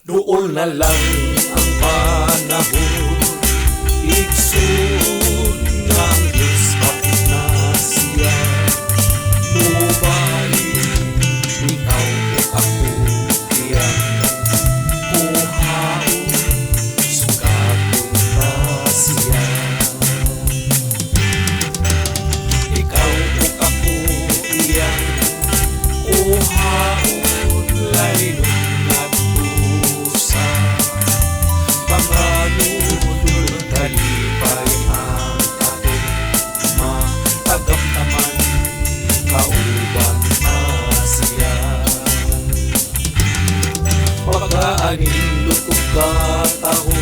Duol na lang ang panahon, igsoon, nga ang Diyos hapit na siya. Mubalik ikaw ug ako iyang kuhaon, sugaton ta siya. Ikaw ug ako iyang kuhaon, laynon ngadto sa panganod, kalipay ang atong matagamtaman, kauban ta siya. Pagkaanindot ug kataho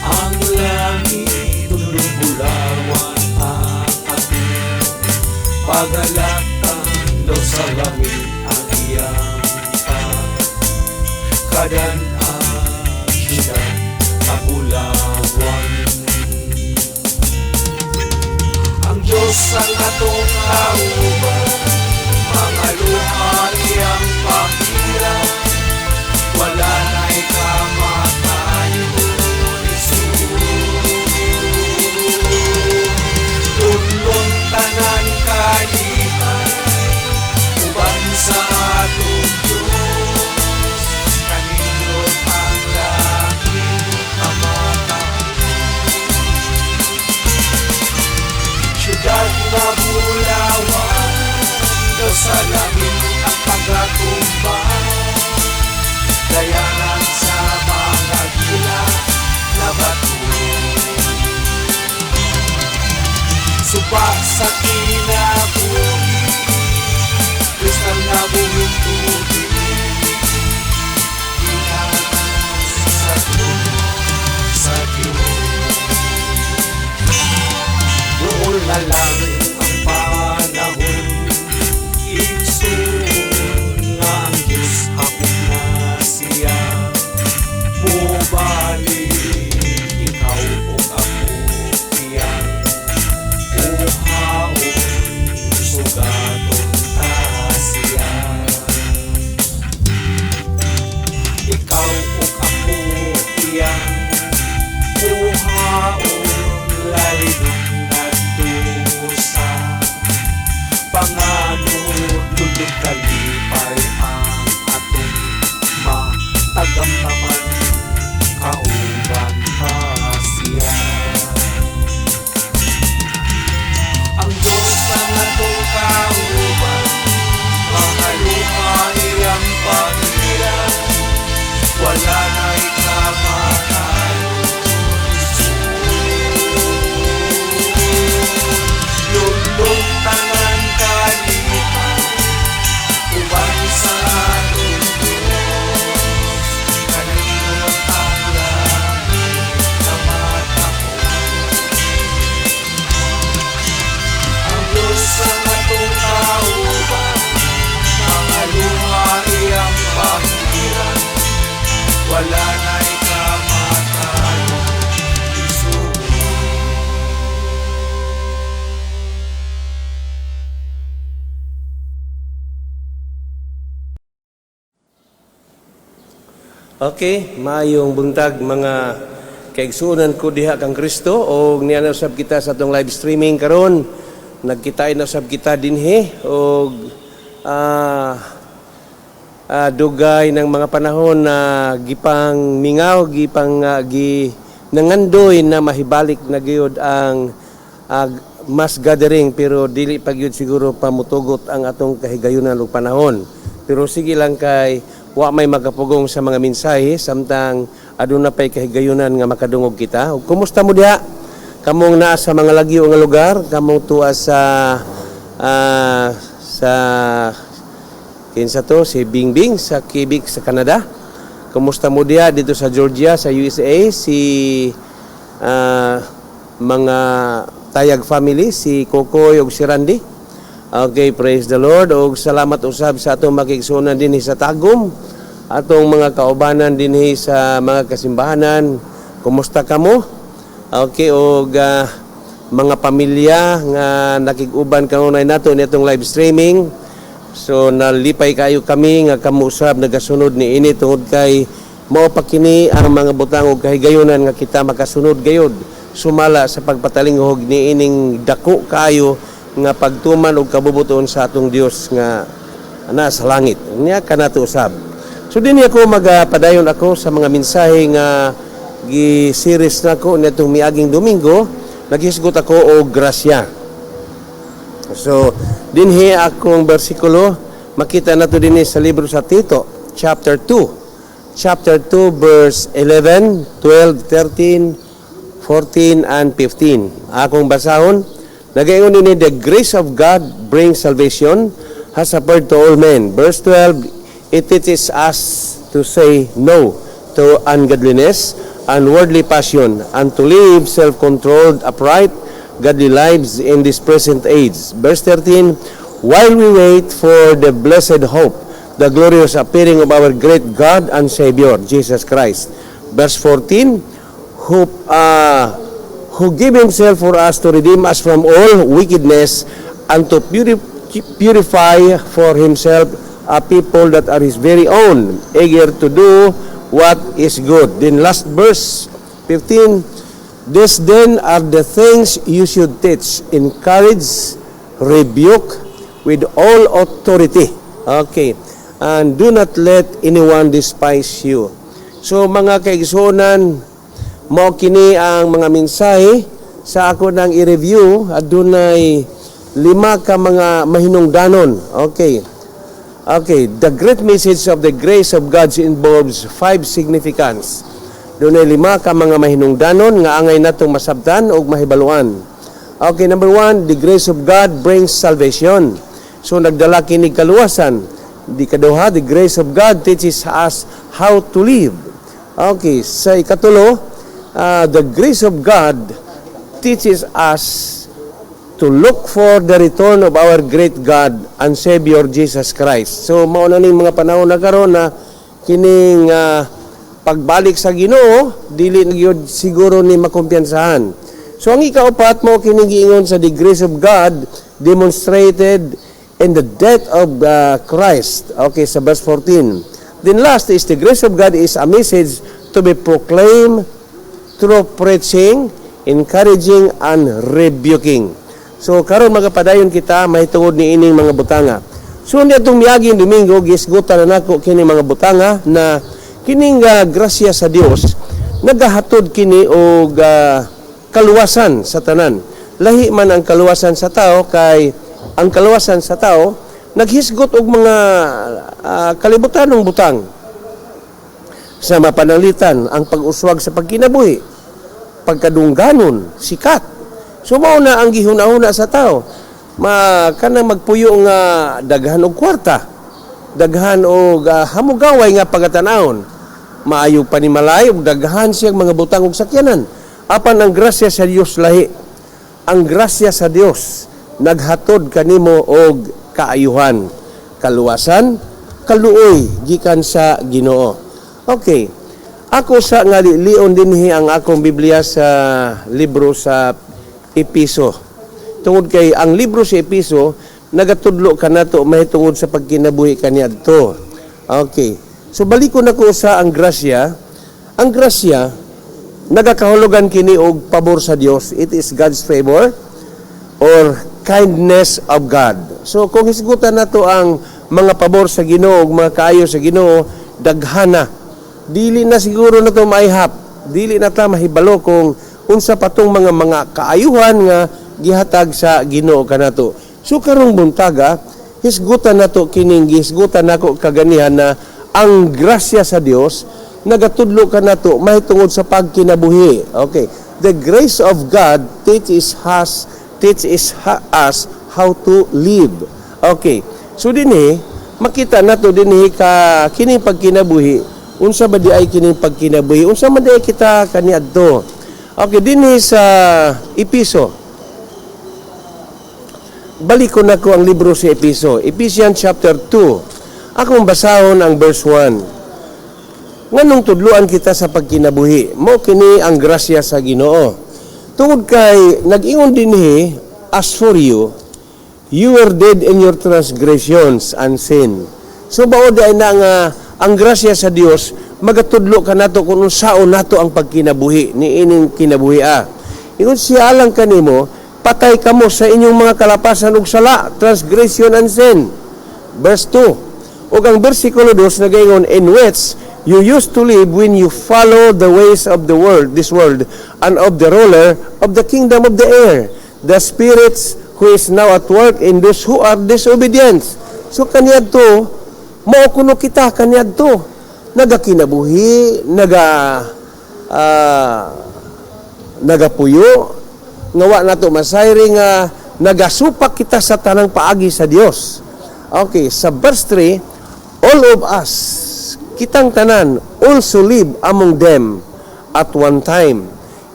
ang langit, dulong bulawan ang atong pagalatan, daw sa langit ang iyang kadan-an, siyudad kabulawan. Ang Diyos ang atong kauban, mga luha iyang pahiran, wala na'y kamatayon, igsoon. Lunlon tanan kalipay, uban sa atong Diyos, kanindot ang langit nga matahom. Siyudad nga bulawan, daw sa langit ang pagatumba, dayanan sa mga gila na bato. Suba sa kinabuhi, kristal na buhing tubig, gikan sa trono sa Diyos. Duol na lang ang panahon, igsoon, nga ang Diyos hapit na siya. Mubalik ikaw ug ako iyang kuhaon, sugaton ta siya. Ikaw ug ako iyang kuhaon, laynon ngadto sa panganod, lulod kalipay ang atong matagamtaman, kauban ta siya. Ang Diyos ang atong kauban, mga luha iyang pahiran, wala na'y kamatayon, igsoon. Lunlon tanan kalipay, uban sa atong Diyos, kanindot ang langit nga matahom. Ang Diyos ang atong kauban, mga luha iyang pahiran, wala na'y kamatayon, igsoon. Okay, maayong buntag, mga kaigsuonan ko diha kang Kristo, og niya na usab kita sa atong live streaming karon. Nagkitaay na usab kita dinhi og dugay ng mga panahon na gipang mingaw, gipang gi nangandoy na mahibalik na gyud ang mass gathering, pero dili pa gyud siguro pamutugot ang atong kahigayunan ug panahon. Pero sige lang kay wa may magapugong sa mga mensahe samtang aduna pay kahigayunan nga makadungog kita. Ug kumusta mo diha? Kamong naa sa mga lagyo nga lugar, kamong tuwa sa kinsa to, si Bingbing sa Quebec sa Canada. Kumusta mo diha dito sa Georgia sa USA, si mga Tayag family, si Kokoy ug si Randy. Okay, praise the Lord. Og salamat usab sa atong makigsuonan dinhi sa Tagum, atong mga kaubanan dinhi sa mga kasimbahanan. Kumusta kamo? Okay, og mga pamilya nga nakig-uban kanunay nato nitong live streaming. So nalipay kayo kami nga kamo usab nagasunod ni ini tungod kay mao pa kini ang mga butang og kahigayonan nga kita makasunod gayod sumala sa pagpatalinghog ni ining dako kaayo nga pagtuman og kabubuton sa atong Dios nga naa sa langit. Niya kanato usab. So dinhi ako magapadayon ako sa mga mensahe nga gi-series nako niadtong miaging Domingo, naghisgot ako og grasya. So, dinhi akong bersikulo, makita nato dinhi sa libro sa Tito, chapter 2. Chapter 2, verse 11, 12, 13, 14, and 15. Akong basahon, nagaingon dinhi, "The grace of God brings salvation, has appeared to all men." Verse 12, "It teaches us to say no to ungodliness and worldly passion, and to live self-controlled, upright, godly lives in this present age." Verse 13, "While we wait for the blessed hope, the glorious appearing of our great God and Savior, Jesus Christ." Verse 14, "Who gave himself for us to redeem us from all wickedness and to purify for himself a people that are his very own, eager to do what is good." Then last verse, 15, "These then are the things you should teach, encourage, rebuke with all authority." Okay. "And do not let anyone despise you." So mga kaigsuonan, mao kini ang mga mensahe sa ako nang i-review. Adunay lima ka mga mahinungdanon. Okay. Okay, the great message of the grace of God involves five significance. Dunay lima ka mga mahinungdanon nga angay natong masabtan og mahibaluan. Okay, number one, the grace of God brings salvation. So nagdala kini kaluwasan. Di kaduha, the grace of God teaches us how to live. Okay, sa ikatulo, the grace of God teaches us to look for the return of our great God and Savior Jesus Christ. So mao na ning mga panahon na karon na kining pagbalik sa Ginoo dili na gyud siguro ni makumpiyansahan. So ang ikaupat mo kining giingon sa the grace of God demonstrated in the death of Christ. Okay, sa verse 14. Then last is the grace of God is a message to be proclaimed through preaching, encouraging, and rebuking. So karon magapadayon kita mahitungod ni ining mga butanga. So niadtong miaging Domingo gisgutan na nako kini mga butanga na kining grasya sa Dios nagahatod kini og kaluwasan sa tanan. Lahi man ang kaluwasan sa tao kay ang kaluwasan sa tao naghisgot og mga kalibutanong butang sa mapanalitan ang pag-uswag sa pagkinabuhi, pagkadungganon, sikat. So mao na ang gihuna-huna sa tao. Ma kanang magpuyo nga daghan og kwarta, daghan og hamugaway nga pagatanawon, maayo panimalay ug daghan siyang mga butang ug sakyanan. Apan ang grasya sa Dios lahi. Ang grasya sa Dios naghatod kanimo og kaayuhan, kaluwasan, kaluoy gikan sa Ginoo. Okay. Ako sa nga lion dinhi ang akong Biblia sa libro sa Episo. Tungod kay ang libro sa Episo nagatudlo kanato mahitungod sa pagkinabuhi kaniadto. Okay. So balikon nako sa ang grasya. Ang grasya nagakahulugan kini og pabor sa Dios. It is God's favor or kindness of God. So kung hisgutan nato ang mga pabor sa Ginoo ug mga kaayo sa Ginoo, daghana. Dili na siguro na to maihap. Dili na ta mahibalo kung unsa patong mga kaayuhan nga gihatag sa Ginoo kanato. So karong buntaga, hisgutan nato kining hisgutan nako kaganihan na ang grasya sa Dios nagatudlo kanato mahitungod sa pagkinabuhi. Okay. The grace of God teaches us how to live. Okay. So dinhi makita nato dinhi ka kining pagkinabuhi, unsa ba di ay kining pagkinabuhi? Unsa man di ay kita kaniadto? Okay, dinhi sa Episo. Balikon nako ang libro sa Episo. Ephesians chapter 2. Akong basahon ang verse 1. Nganong tudluan kita sa pagkinabuhi? Mao kini ang grasya sa Ginoo. Tungod kay nag-ingon dinhi, "As for you, You were dead in your transgressions and sin. So mao diay na nga ang grasya sa Dios magatudlo kanato kung unsaon nato ang pagkinabuhi ni ining kinabuhi ah. Ingon siya, alang kanimo, patay kamo sa inyong mga kalapasan ug sala, transgression and sin. Verse 2. Ug ang versikulo 2 nagaingon, "In which you used to live when you follow the ways of the world, this world, and of the ruler of the kingdom of the air, the spirits who is now at work in those who are disobedient." So kaniadto, mao kuno kita kaniadto nagakinabuhi, nagapuyo nga wa nato masayri nga nagasupak kita sa tanang paagi sa Dios. Okay, sa verse 3, all of us, kitang tanan, also live among them at one time.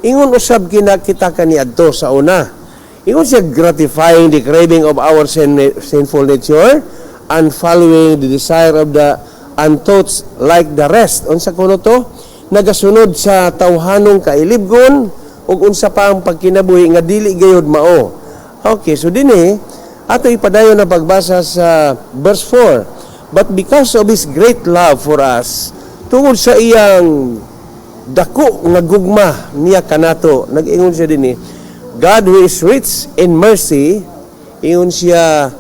Ingon usab kina kita kaniadto sa una. Ingon siya, gratifying the craving of our sinful nature and following the desire of the and thoughts like the rest. Unsa kuno to? Nagasunod sa tawhanong kailibgon ug unsa pa ang pagkinabuhi nga dili gayud mao. Okay, so dinhi ato ipadayon na pagbasa sa verse 4. But because of His great love for us, tungod sa iyang dako nga gugma niya kanato, nag-ingon siya dinhi, God who is rich in mercy, ingon siya,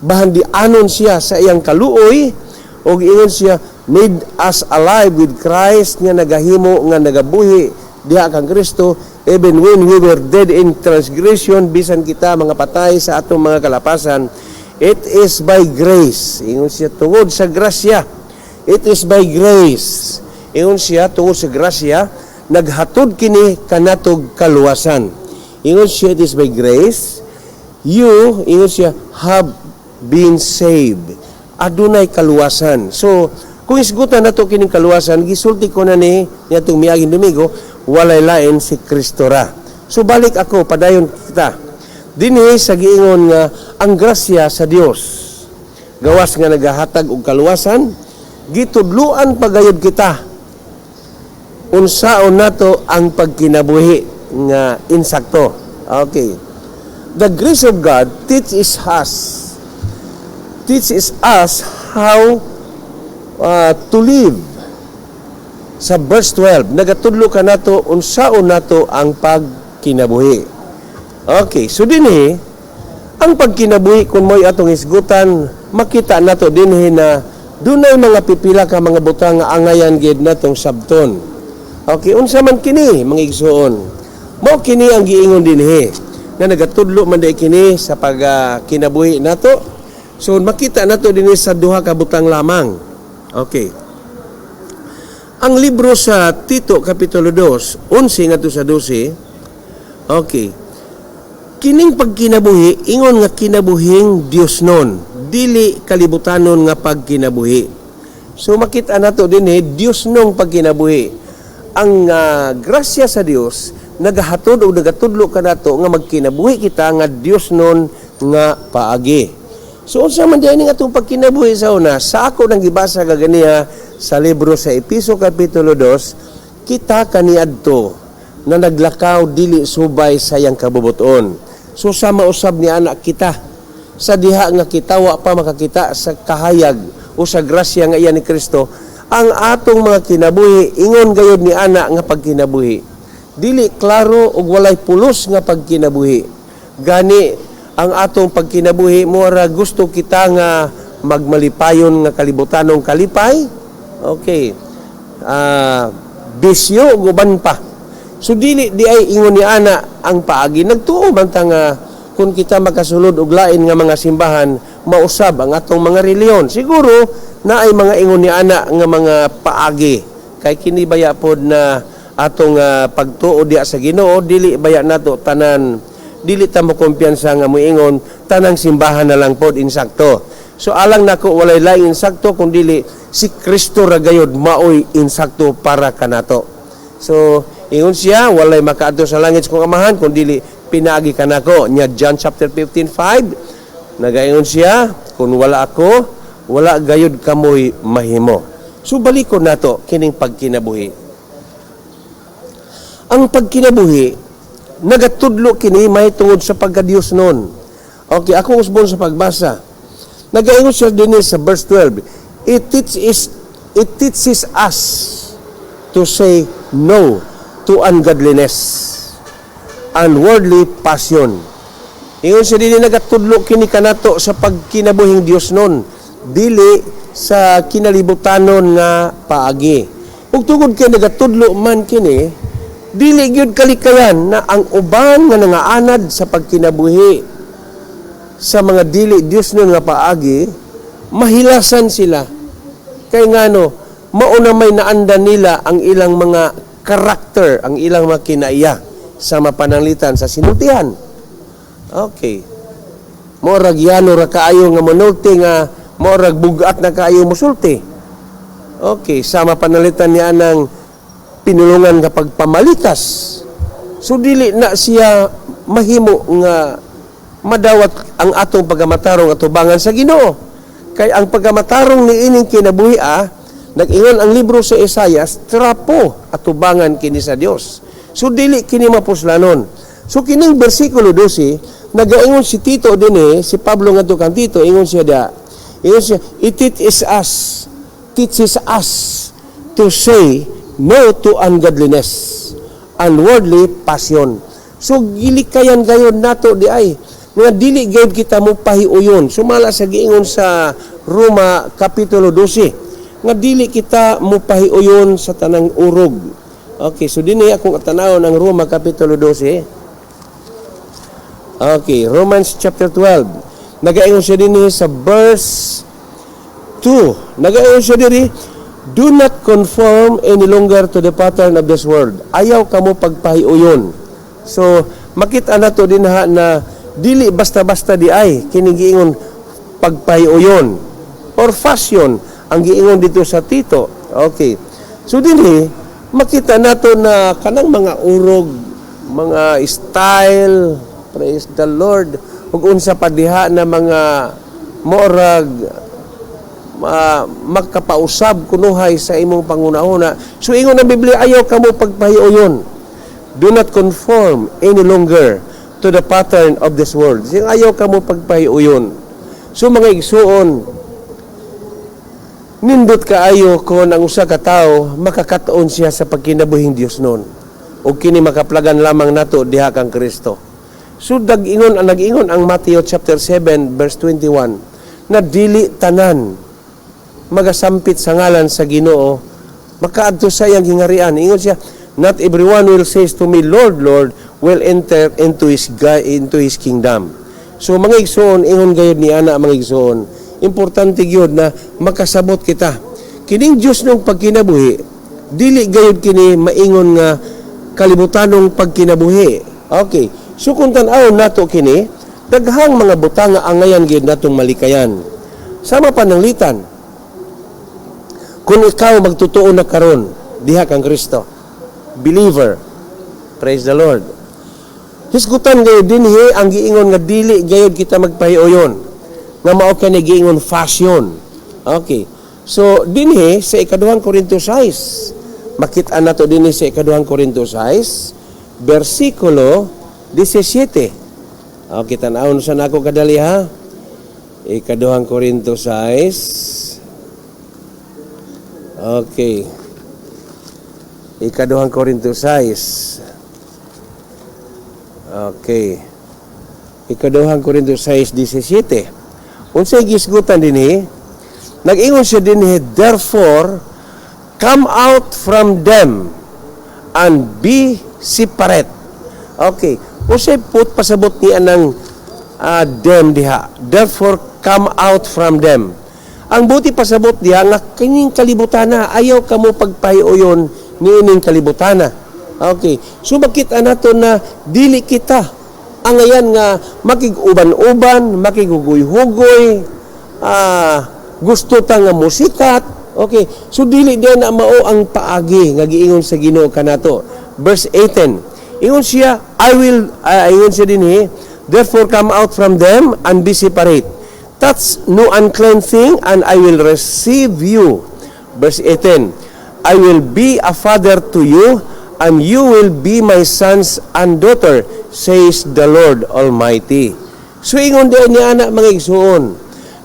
bahandianon siya sa iyang kaluoy, ug ingon siya, made us alive with Christ, nga nagahimo nga nagabuhi diha kang Kristo, even when we were dead in transgression, bisan kita mga patay sa atong mga kalapasan. It is by grace, ingon siya, tungod sa grasya. It is by grace, ingon siya, tungod sa grasya naghatod kini kanatog kaluwasan. Ingon siya, it is by grace you, ingon siya, have been saved. Adunay kaluwasan. So kung isgutan nato kining kaluwasan, gisulti ko na ni niadtong miaging Domingo, walay lain si Kristo ra. So balik ako, padayon kita dinhi sa giingon nga ang grasya sa Dios, gawas nga nagahatag og kaluwasan, gitudluan pagayod kita unsaon nato ang pagkinabuhi nga insakto. Okay. The grace of God teaches us how to live. Sa verse 12, nagatudlo kanato unsaon nato ang pagkinabuhi. Okay, so dinhi ang pagkinabuhi, kung mo'y atong hisgutan, makita nato dinhi na dunay mga pipila ka mga butang nga angayan gid natong sabton. Okay, unsa man kini, mga igsuon? Mao kini ang giingon dinhi na nagatudlo man diay kini sa pagkinabuhi nato. So makita nato dinhi sa duha ka butang lamang. Okay. Ang libro sa Tito kapitulo 2, 11 ngadto sa 12. Okay. Kining pagkinabuhi, ingon nga kinabuhing Dios nun, dili kalibutanon nga pagkinabuhi. So makita nato dinhi, Dios nung pagkinabuhi. Ang grasya sa Dios nagahatod o nagatudlo kanato nga magkinabuhi kita nga Dios nun nga paagi. So unsa man diay ning atong pagkinabuhi sa una? Sa ako nang gibasa kaganiha sa libro sa Epeso kapitulo 2, kita kaniadto na naglakaw dili subay sa iyang kabubuton. So sama usab ni anak kita sa diha nga kita wa pa makakita sa kahayag o sa grasya nga iya ni Kristo, ang atong mga kinabuhi, ingon gayod ni ana nga pagkinabuhi, dili klaro ug walay pulos nga pagkinabuhi. Gani ang atong pagkinabuhi mura gusto kita nga magmalipayon nga kalibutanong kalipay. Okay, bisyo ug uban pa. So dili di ay ingon ni ana ang paagi. Nagtuo man ta nga kung kita makasulod og lain nga mga simbahan, mausab ang atong mga reliyon. Siguro na ay mga ingon ni ana nga mga paagi, kay kini baya pod na atong pagtuo diya sa Ginoo, dili baya nato tanan, dili ta mo kumpiyansa nga moingon tanang simbahan na lang pod insakto. So alang nako, walay laing insakto kung dili si Kristo ra gayod, maoy insakto para kanato. So ingon siya, walay makaadto sa langit sa kong Amahan kung dili pinaagi kanako. Nya John chapter 15:5, nagaingon siya, kung wala ako, wala gayod kamoy mahimo. So balikon nato kining pagkinabuhi. Ang pagkinabuhi, nagatudlo kini mahitungod sa pagkadiyos nun. Okay, ako usbon sa pagbasa. Nagaingon siya din sa verse 12, It teaches us to say no to ungodliness and worldly passion." Ingon siya dinhi, nagatudlo kini kanato sa pagkinabuhing Dios nun, dili sa kinalibutanon nga paagi. Ug tungod kay nagatudlo man kini, dili gyud kalikayan na ang uban nga nangaanad sa pagkinabuhi sa mga dili Dios nun nga paagi, mahilasan sila. Kay ngano, mauna may naandan nila ang ilang mga karakter, ang ilang mga kinaiya sa mapananglitan sa sinultihan. Okay. Morag yano ra kaayo nga monulti nga morag bugat na kaayo musulti. Okay, sama panalitan niya ng pinulungan nga pagpamalikas. So dili na siya mahimo nga madawat ang atong pagkamatarong atubangan sa Ginoo. Kay ang pagkamatarong ni ining kinabuhi nag-ingon ang libro sa Isayas, trapo atubangan kini sa Dios. So dili kini mapuslanon. So kining bersikulo 12, nagaingon si Tito dinhi, si Pablo ngadto kang Tito, ingon siya da. Ingon siya, "It is us, teaches us to say no to ungodliness and worldly passion." So gilikayan gayon nato di ay nga dili gayud kita mo pahiuyon. Sumala sa giingon sa Roma kapitulo 12 nga dili kita mo pahiuyon sa tanang urog. Okay, so dinhi akong tanawon ang Roma kapitulo 12. Okay, Romans chapter 12. Nagaingon siya dinhi sa verse 2. Nagaingon siya diri, "Do not conform any longer to the pattern of this world." Ayaw kamo pagpahiuyon. So, makita nato dinha na dili basta-basta di ay kini giingon pagpahiuyon or fashion ang giingon dito sa Tito. Okay. So dinhi makita nato na kanang mga urog, mga style, praise the Lord, ug unsa pa diha na mga morag makapausab kunuhay sa imong pangunahuna. So ingon ang Biblia, ayaw kamo pagpahiuyon. "Do not conform any longer to the pattern of this world." So, ayaw kamo pagpahiuyon. So mga igsuon, nindot kaayo kon ang usa ka tawo makakatuon siya sa pagkinabuhing Dios nun. O kini makaplagan lamang nato diha kang Kristo. So dag-ingon ang nag-ingon ang Matthew chapter 7 verse 21 na dili tanan magasampit sa ngalan sa Ginoo makaadto sa iyang gingarian. Ingon siya, "Not everyone will says to me, 'Lord, Lord,' will enter into his kingdom." So mga igsoon, ingon gayud ni ana mga igsoon, importante gyud na makasabot kita. Kining Dios nung pagkinabuhi, dili gayud kini maingon nga kalibutanong pagkinabuhi. Okay. So kung tan-awon nato kini, daghang mga butang nga angayan gyud natong malikayan. Sama pananglitan, kung ikaw magtutuo na karon diha kang Kristo, believer, praise the Lord. Hisgutan gayud dinhi ang giingon nga dili gayud kita magpahiuyon nga mao kani giingon fashion. Okay. So dinhi sa ikaduhang Korinto 6, makita nato dinhi sa ikaduhang Korinto 6 bersikulo 17. Okay, tan-awon sa nako kadali ha. Ikaduhang Korinto 6. Okay. Ikaduhang Korinto 6. Okay. Ikaduhang Korinto 6:17. Unsay gisgutan dinhi? Nag-ingon siya dinhi, "Therefore, come out from them and be separate." Okay. Unsay put pasabot ni anang them diha? "Therefore, come out from them." Ang buti pasabot diha nga kining kalibutana, ayaw kamo pagpahiuyon niining kalibutana. Okay. So makita nato na dili kita angayan nga makig-uban-uban, makighugoy-hugoy, gusto ta nga musikat. Okay. So dili din na mao ang paagi nga giingon sa Ginoo kanato. Verse 18. Ingon siya, I will ingon siya dinhi, "Therefore come out from them and be separate. Touch no unclean thing and I will receive you." Verse 18. "I will be a father to you and you will be my sons and daughter, says the Lord Almighty." So ingon di ay ni ana, mga igsuon,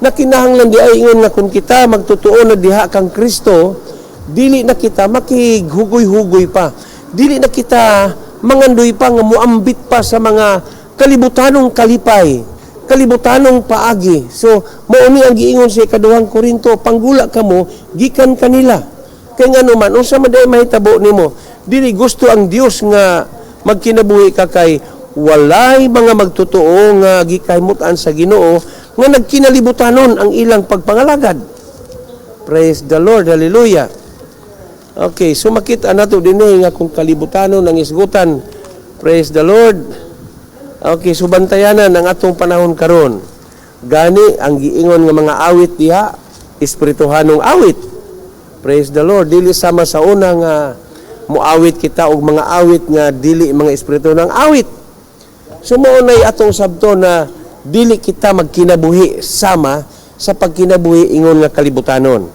na kinahanglan di ay ingon nga kung kita magtotoo na diha kang Kristo, dili na kita makighugoy-hugoy pa. Dili na kita mangandoy pa nga muambit pa sa mga kalibutanong kalipay, kalibutanong paagi. So mao ni ang giingon sa Ikaduhang Korinto, "Panggula kamo gikan kanila." Kay ngano man, unsa man diay mahitabo nimo, dili gusto ang Dios nga magkinabuhi ka kay walay mga magtotoo nga gikahimutan sa Ginoo nga nagkinalibutanon ang ilang pagpangalagad. Praise the Lord, hallelujah. Okay, so makita nato dinhi nga kung kalibutanon ang isgutan. Praise the Lord. Okay, so bantayanan ang atong panahon karon. Gani ang giingon nga mga awit diha, espirituhanong awit. Praise the Lord. Dili sama sa una nga muawit kita og mga awit nga dili mga espirituhanong awit. So mao nay atong sabto na dili kita magkinabuhi sama sa pagkinabuhi ingon nga kalibutanon.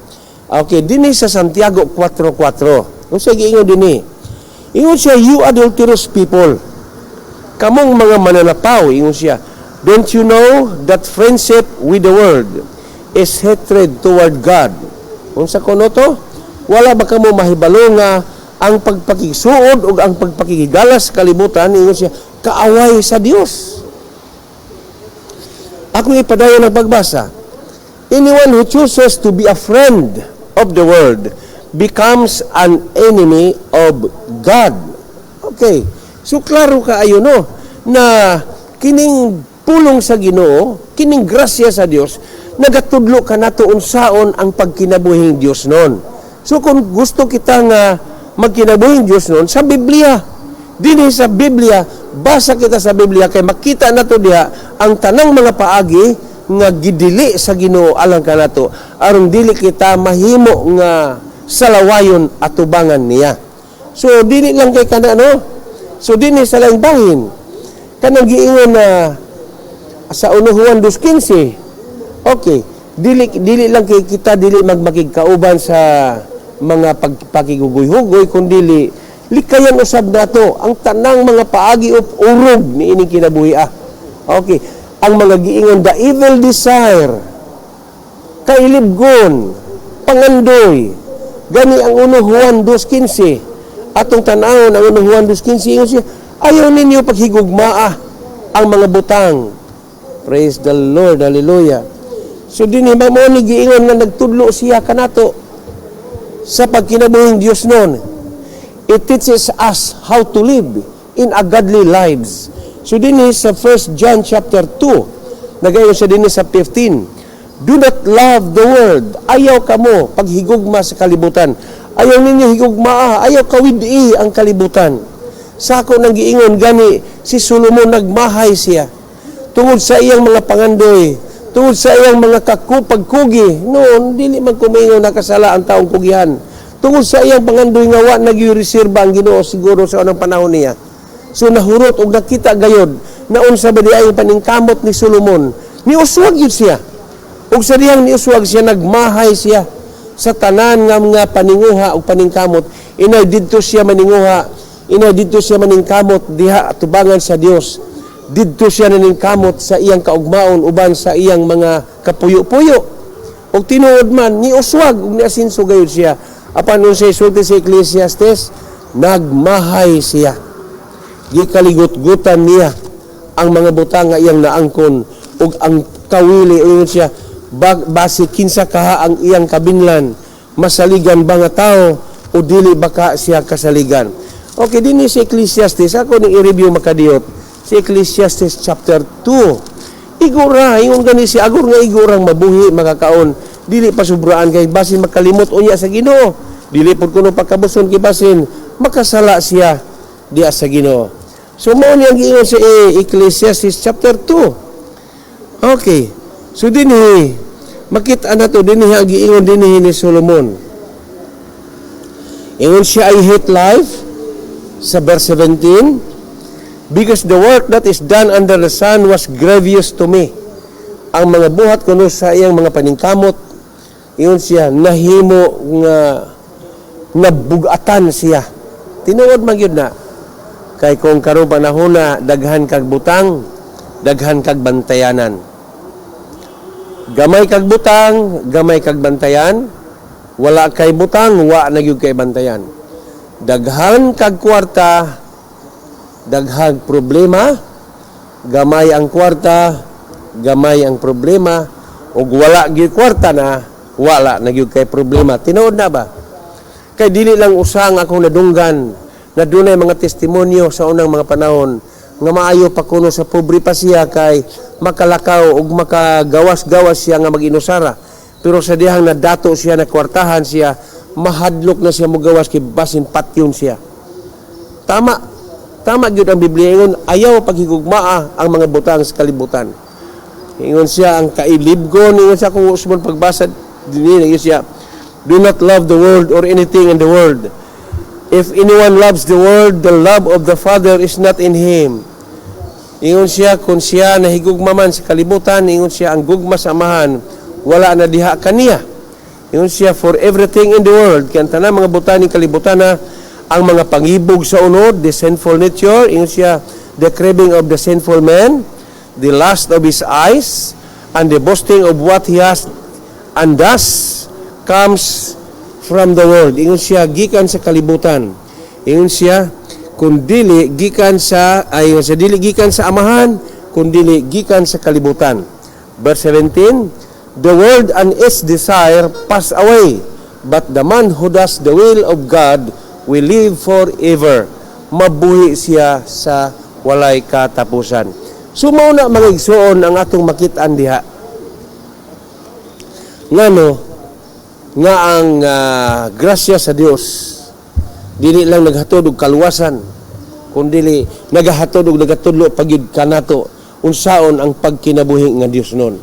Okay, dinhi sa Santiago 4:4. Unsa giingon dinhi? Ingon siya, "You adulterous people. Kamong mga mananapaw," ingon siya, "don't you know that friendship with the world is hatred toward God?" Unsa kuno to? Wala ba kamo mahibalo nga ang pagpakigsuod ug ang pagpakigigalas sa kalibutan, ingon siya, kaaway sa Dios? Ako ipadayon ang pagbasa. "Anyone who chooses to be a friend of the world becomes an enemy of God." Okay. So klaro kaayo, no, na kining pulong sa Ginoo, kining grasya sa Dios, nagatudlo kanato unsaon ang pagkinabuhing Dios nun. So kung gusto kita nga magkinabuhing Dios nun, sa Biblia, dinhi sa Biblia, basa kita sa Biblia kay makita nato diha ang tanang mga paagi nga gidili sa Ginoo alang kanato aron dili kita mahimo nga salawayon atubangan niya. So dili lang kay kana, no. So dinhi sa laing bahin, kanang giingon na sa 1 Juan 2:15. Okay, dili dili lang kay kita dili magmakigkauban sa mga pagpakigugoy-hugoy, kundi likayan usab nato ang tanang mga paagi of urog niining kinabuhi ah. Okay, ang mga giingon the evil desire, kailibgon, pangandoy. Gani ang 1 Juan 2:15. Atong tan-awon ang 1 Juan 2:15, ingon siya, "Ayaw ninyo paghigugmaa ang mga butang." Praise the Lord, hallelujah. So dinhi mao ni giingon nga nagtudlo siya kanato sa pagkinabuhing Dios noon. It teaches us how to live in a godly lives. So dinhi sa 1 John chapter 2, nagayon siya dinhi sa 15. "Do not love the world." Ayaw kamo paghigugma sa kalibutan. Ayaw ninyo higugmaa, ayaw kawidi ang kalibutan. Sa ako nang giingon gani si Solomon, nagmahay siya tungod sa iyang mga pangandoy, tungod sa iyang mga kakupagkugi. Noon, dili man kumingon nakasala ang taong kugihan. Tungod sa iyang pangandoy nga wa nagyreserba ang Ginoo siguro sa unang panahon niya. So nahurot og nakita gayod na unsa ba di ay paningkamot ni Solomon. Niuswag yun siya. Ug sa dihang niuswag siya, nagmahay siya sa tanan nga mga paninguha ug paningkamot. Inay didto siya maninguha, inay didto siya maningkamot diha atubangan sa Dios. Didto siya naningkamot sa iyang kaugmaon uban sa iyang mga kapuyo-puyo. Ug tinuod man niuswag ug niasinso gayud siya. Apan unsay sulti sa Ecclesiastes, nagmahay siya. Gikaligot-gutan niya ang mga butang nga iyang naangkon ug ang kawili, ingon siya, basi kinsa kaha ang iyang kabinlan, masaligan ba nga tao o dili ba ka siya kasaligan? Okay, dinhi sa Ecclesiastes, ako ning i-review, makadiyot, si Ecclesiastes chapter 2. Igora, ingon gani si agor nga igorang mabuhi makakaon, dili pa sobraan kay basin makalimot unya sa Ginoo. Dili pud kuno pagkabuson kay basin makasala siya diya sa Ginoo. So mao ni ang giingon sa Ecclesiastes chapter 2. Okay. So dinhi makita nato dinhi ang giingon dinhi ni Solomon. Ingon siya, "I hate life," sa verse 17, "because the work that is done under the sun was grievous to me." Ang mga buhat kuno sa iyang mga paningkamot, ingon siya, nahimo nga nabugatan siya. Tinuod man gyud na. Kay kung karon panahon na daghan kag butang, daghan kag bantayanan. Gamay kag butang, gamay kag bantayan. Wala kay butang, wa na gyud kay bantayan. Daghan kag kwarta, daghang problema. Gamay ang kwarta, gamay ang problema. Ug wala gyud kwarta na, wala na gyud kay problema. Tinuod na ba? Kay dili lang usang akong nadunggan na dunay mga testimonyo sa unang mga panahon nga maayo pa kuno sa pobre pa siya kay makalakaw ug makagawas-gawas siya nga mag-inusara. Pero sa dihang nadato siya, nakwartahan siya, mahadlok na siya mugawas kay basin patyon siya. Tama, tama gyud ang Biblia, ingon ayaw paghigugmaa ang mga butang sa kalibutan. Ingon siya ang kailibgon, ingon siya kung usmon pagbasa dinhi, ingon siya, "Do not love the world or anything in the world. If anyone loves the world, the love of the Father is not in him." Ingon siya, kung siya nahigugma man sa kalibutan, ingon siya, ang gugma sa Amahan, wala na diha kaniya. Ingon siya, for everything in the world, kaya ang tanang mga butang ning kalibutan na, ang mga pangibog sa unod, the sinful nature, ingon siya, the craving of the sinful man, the lust of his eyes, and the boasting of what he has and does comes from the world. Ingon siya, gikan sa kalibutan. Ingon siya, kung dili gikan sa, ay sa dili gikan sa Amahan, kun dili gikan sa kalibutan. Verse 17, "The world and its desire pass away, but the man who does the will of God will live forever." Mabuhi siya sa walay katapusan. So mao na, mga igsuon, ang atong makit-an diha. Ngano nga ang grasya sa Dios dili lang naghatod og kaluwasan, kundi nagahatod og nagatudlo pa gyud kanato unsaon ang pagkinabuhi nga Dios nun.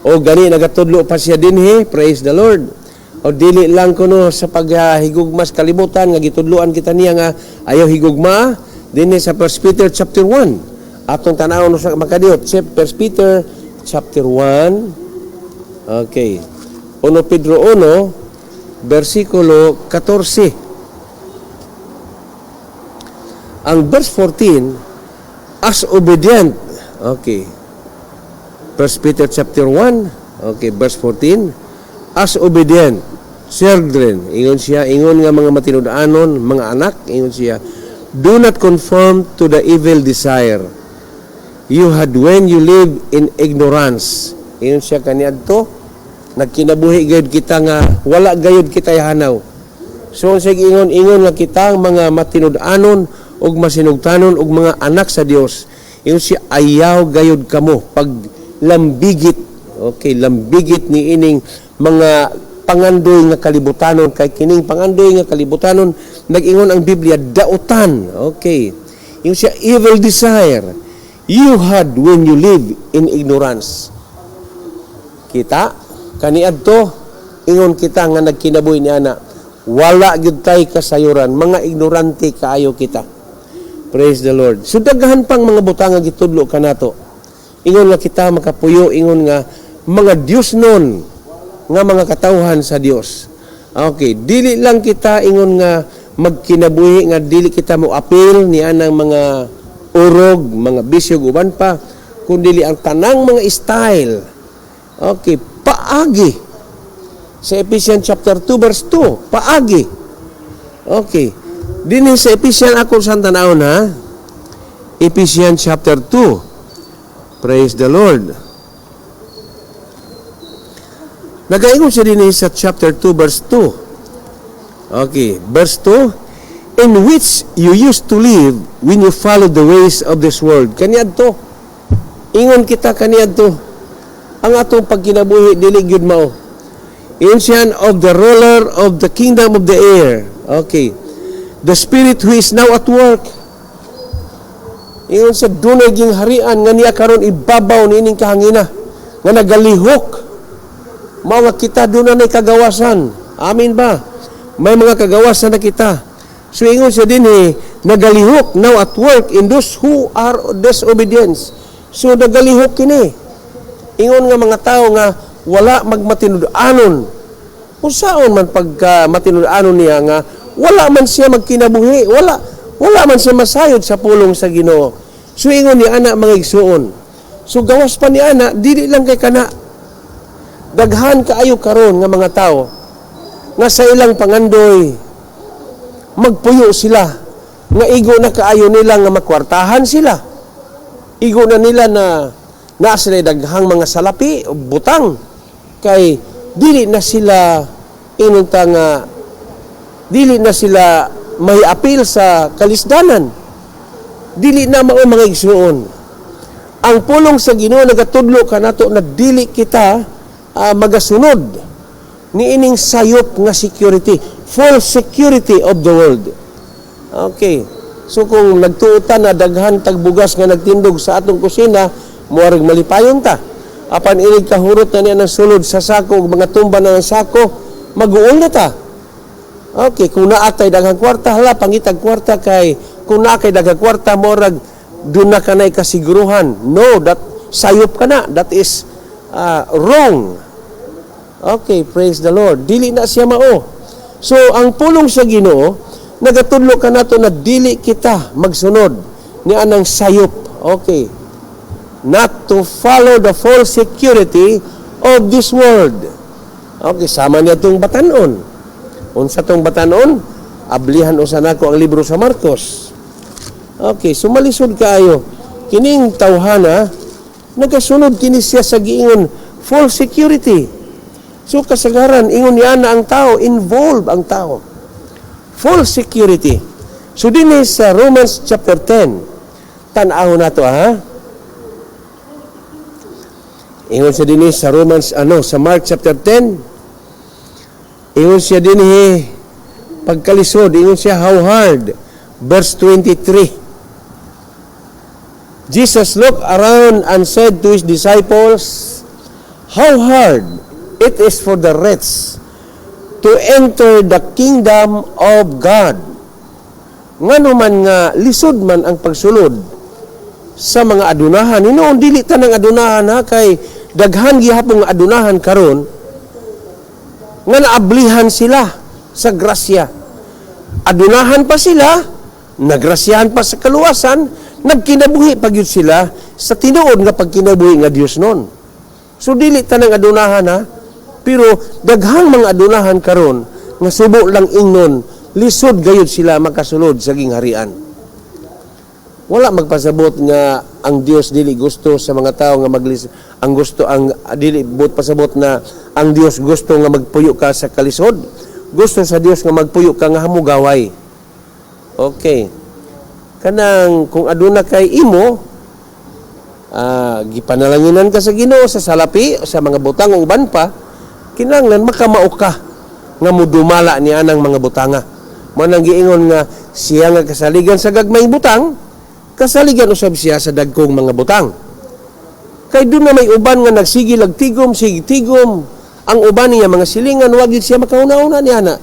O gani nagatudlo pa siya dinhi, praise the Lord. O dili lang kuno sa paghigugma sa kalibutan nga gitudloan kita niya nga ayaw higugma dinhi sa 1 Peter chapter 1. Atong tan-awon sa makadiyot, sa 1 Peter chapter 1. Okay. 1 Pedro 1 versikulo 14. Ang verse 14, as obedient. Okay. 1 Peter chapter 1, okay, verse 14, "As obedient children," ingon siya, ingon nga mga matinud-anon, mga anak, ingon siya, "do not conform to the evil desire you had when you live in ignorance." Ingon siya kaniadto, nagkinabuhi gayud kita nga wala gayud kita hanaw. So sa ingon ingon nga kita ang mga matinud-anon ug masinugtanon ug mga anak sa Dios. Ingon siya, ayaw gayud kamo pag lambigit. Okay, lambigit ni ining mga pangandoy nga kalibutanon kay kining pangandoy nga kalibutanon, nag-ingon ang Biblia, dautan. Okay. Ingon siya, evil desire you had when you live in ignorance. Kita kaniadto, ingon kita nga nagkinabuhi ni ana, wala gyud tay kasayuran, mga ignorante kaayo kita. Praise the Lord. So daghan pang mga butang nga gitudlo kanato ingon nga kita makapuyo ingon nga mga Dios nun nga mga katawhan sa Dios. Okay, dili lang kita ingon nga magkinabuhi nga dili kita mo apil ni anang mga urog, mga bisyo ug uban pa, kundi ang tanang mga style. Okay, paagi sa Ephesians chapter 2 verse 2, paagi. Okay. Dinhi sa Ephesians ako sa tanawon ha. Ephesians chapter 2. Praise the Lord. Nagaingon siya dinhi sa chapter 2 verse 2. Okay, verse 2, "In which you used to live when you followed the ways of this world." Kaniadto. Ingon kita kaniadto. Ang atong pagkinabuhi dili gyud mao. Ingon siya, "Of the ruler of the kingdom of the air." Okay. "The spirit who is now at work." Ingon sa dunay gingharian nga niya karon ibabaw niining kahangina nga nagalihok. Mao nga kita doon na kagawasan. Amin ba? May mga kagawasan na kita. So ingon siya din eh, nagalihok, "now at work in those who are disobedience." So nagalihok kini. Ingon nga mga tao nga wala magmatinud-anon. Unsaon man pagka matinud-anon niya nga wala man siya magkinabuhi, wala wala man siya masayod sa pulong sa Ginoo? So ingon ni ana, mga igsuon. So gawas pa ni ana, dili lang kay kana, daghan kaayo karon nga mga tao nga sa ilang pangandoy magpuyo sila nga igo na kaayo nila nga makwartahan sila. Igo na nila na naa sila daghang mga salapi o butang kay dili na sila inunta nga dili na sila may apil sa kalisdanan. Dili na mao, mga igsuon. Ang pulong sa Ginoo nagatudlo kanato na dili kita magasunod niining sayop nga security, false security of the world. Okay. So kung nagtuo ta na daghan tagbugas nga nagtindog sa atong kusina, muarag malipayon ta. Apan inig kahurot na niya ng sulod sa sako ug mga tumba na ng sako, mag-uol na ta. Okay, kung naa tay daghang kwarta, hala, pangitag kwarta kay kung naa kay daghang kwarta, morag doon na kanay kasiguruhan. No, that sayop ka na. That is wrong. Okay, praise the Lord. Dili na siya mao. So, ang pulong sa Ginoo, nagatudlo kanato na dili kita magsunod ni anang sayop. Okay. Not to follow the false security of this world. Okay, sama niya itong batanon. Unsa tong batanon? Ablihan usa nako ang libro sa Marcos. Okay, so malisod kaayo. Kining tawhana, nagasunod kini siya sa giingon false security. So kasagaran, ingon niya na ang tao, involved ang tao. False security. So dinhi sa Romans chapter 10, tan-aw nato ha. Ingon siya dinhi sa Romans, ano, sa Mark chapter 10, ingon siya dinhi pagkalisod, ingon siya, "How hard," verse 23. Jesus looked around and said to his disciples, "How hard it is for the rich to enter the kingdom of God." Ngano man nga lisod man ang pagsulod sa mga adunahan? Hinuon dili tanang adunahan ha, kay daghan gihapon nga adunahan karon nga naablihan sila sa grasya. Adunahan pa sila, nagrasyahan pa sa kaluwasan, nagkinabuhi pa gyud sila sa tinuod nga pagkinabuhi nga Dios nun. So dili tanang adunahan ha, pero daghang mga adunahan karon nga subo lang ingnon, lisod gayud sila makasulod sa gingharian. Wala magpasabot nga ang Dios dili gusto sa mga tao nga maglis ang gusto ang dili buot pasabot na ang Dios gusto nga magpuyo ka sa kalisod. Gusto sa Dios nga magpuyo ka nga hamugaway. Okay. Kanang kung aduna kay imo, gipanalanginan ka sa Ginoo sa salapi, sa mga butang o uban pa, kinahanglan makamao ka nga mudumala ni anang mga butanga. Mao nang giingon nga siya nga kasaligan sa gagmayng butang, kasaligan usab siya sa dagkong mga butang. Kay doon na may uban nga nagsigil ag tigom, sige tigom. Ang uban niya mga silingan, wag gid siya makauna-una niya na.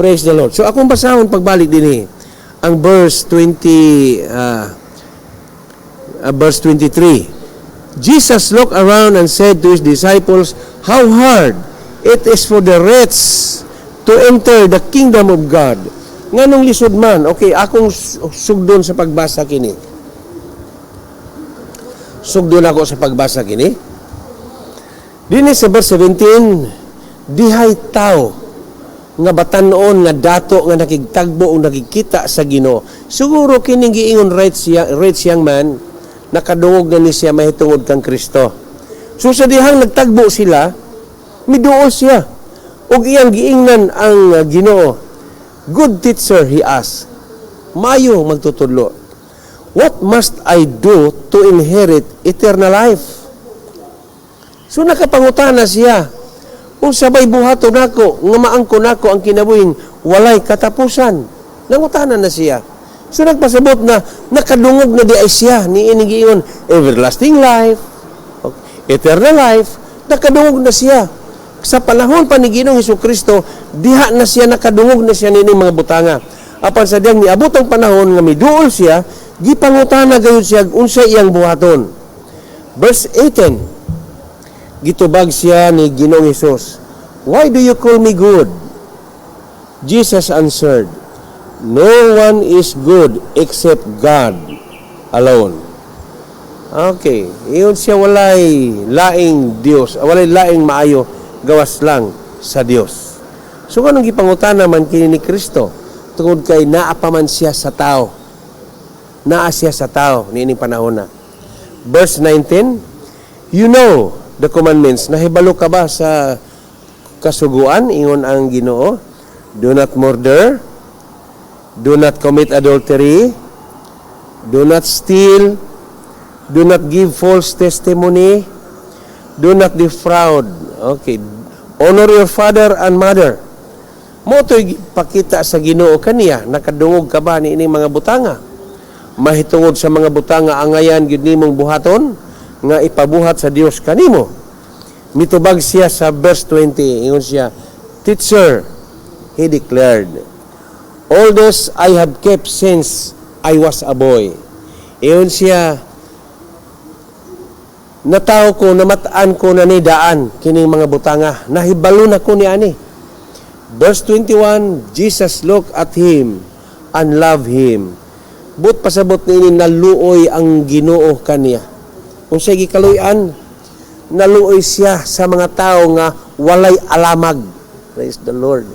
Praise the Lord. So akong basahon pagbalik dinhi ang verse 20, verse 23. Jesus looked around and said to his disciples, "How hard it is for the rich to enter the kingdom of God." Nganong lisod man? Okay, akong sugdon sa pagbasa kini. Sugdon ako sa pagbasa kini. Dinhi sa verse 17, dihay tao nga batan-on nga dato nga nakigtagbo o nakikita sa Ginoo. Siguro kining giingon rich young man, nakadungog na ni siya mahitungod kang Kristo. So sa dihang nagtagbo sila, miduol siya. Ug iyang giingnan ang Ginoo. "Good teacher," he asked. "Mayo magtutudlo. What must I do to inherit eternal life?" So nakapangutana siya. Unsa bay buhaton nako nga maangko nako ang kinabuhing walay katapusan? Nangutana na siya. So nagpasabot na nakadungog na di ay siya ni ining giingon everlasting life, eternal life, nakadungog na siya. Sa panahon pa ni Ginoong Kristo, diha na siya nakadungog na siya nining mga butanga. Apan sa diyang niabot ang panahon nga miduol siya, gipangutana gayud siya unsa iyang buhaton. Verse 18, gitubag siya ni Ginoong Hesus, "Why do you call me good?" Jesus answered, "No one is good except God alone." Okay, ingon siya, walay laing Dios, walay laing maayo gawas lang sa Dios. So kanang gipangutana man kini ni Kristo tungod kay naa pa man siya sa tao. Naa siya sa tao niining panahon na. Verse 19, "You know the commandments." Nahibalo ka ba sa kasuguan? Ingon ang Ginoo. "Do not murder, do not commit adultery, do not steal, do not give false testimony, do not defraud." Okay. "Honor your father and mother." Mao to'y pakita sa Ginoo kaniya, nakadungog ka ba ni ining mga butanga? Mahitungod sa mga butanga angayan gyud nimong buhaton nga ipabuhat sa Dios kanimo. Mitubag siya sa verse 20, ingon siya, "Teacher," he declared, "all this I have kept since I was a boy." Ingon siya, natawo ko, namataan ko na ni daan kining mga butanga. Nahibalo na ko ni ani. Verse 21, Jesus looked at him and loved him. But pasabot niini, naluoy ang Ginoo kaniya. Unsay gikaluy-an? Naluoy siya sa mga tao nga walay alamag. Praise the Lord.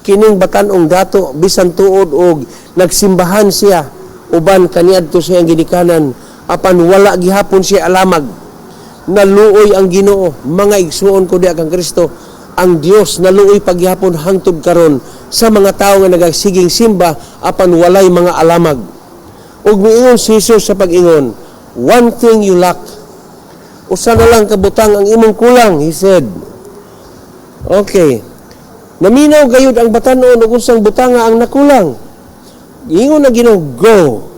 Kining batan-ong dato, bisan tuod og nagsimbahan siya uban kaniadto sa iyang ginikanan, apan wala gihapon siya alamag. Naluoy ang Ginoo, mga igsuon ko diha kang Kristo. Ang Dios naluoy paghihapon hangtod karon sa mga tawo nga nagasiging simba apan walay mga alamag. Ug miingon si Jesus sa pag-ingon, "One thing you lack." "Usa na lang kabutang ang imong kulang," he said. Okay. Naminaw gayud ang batan-on ug unsang butanga ang nakulang. Ingon ang Ginoo, "Go.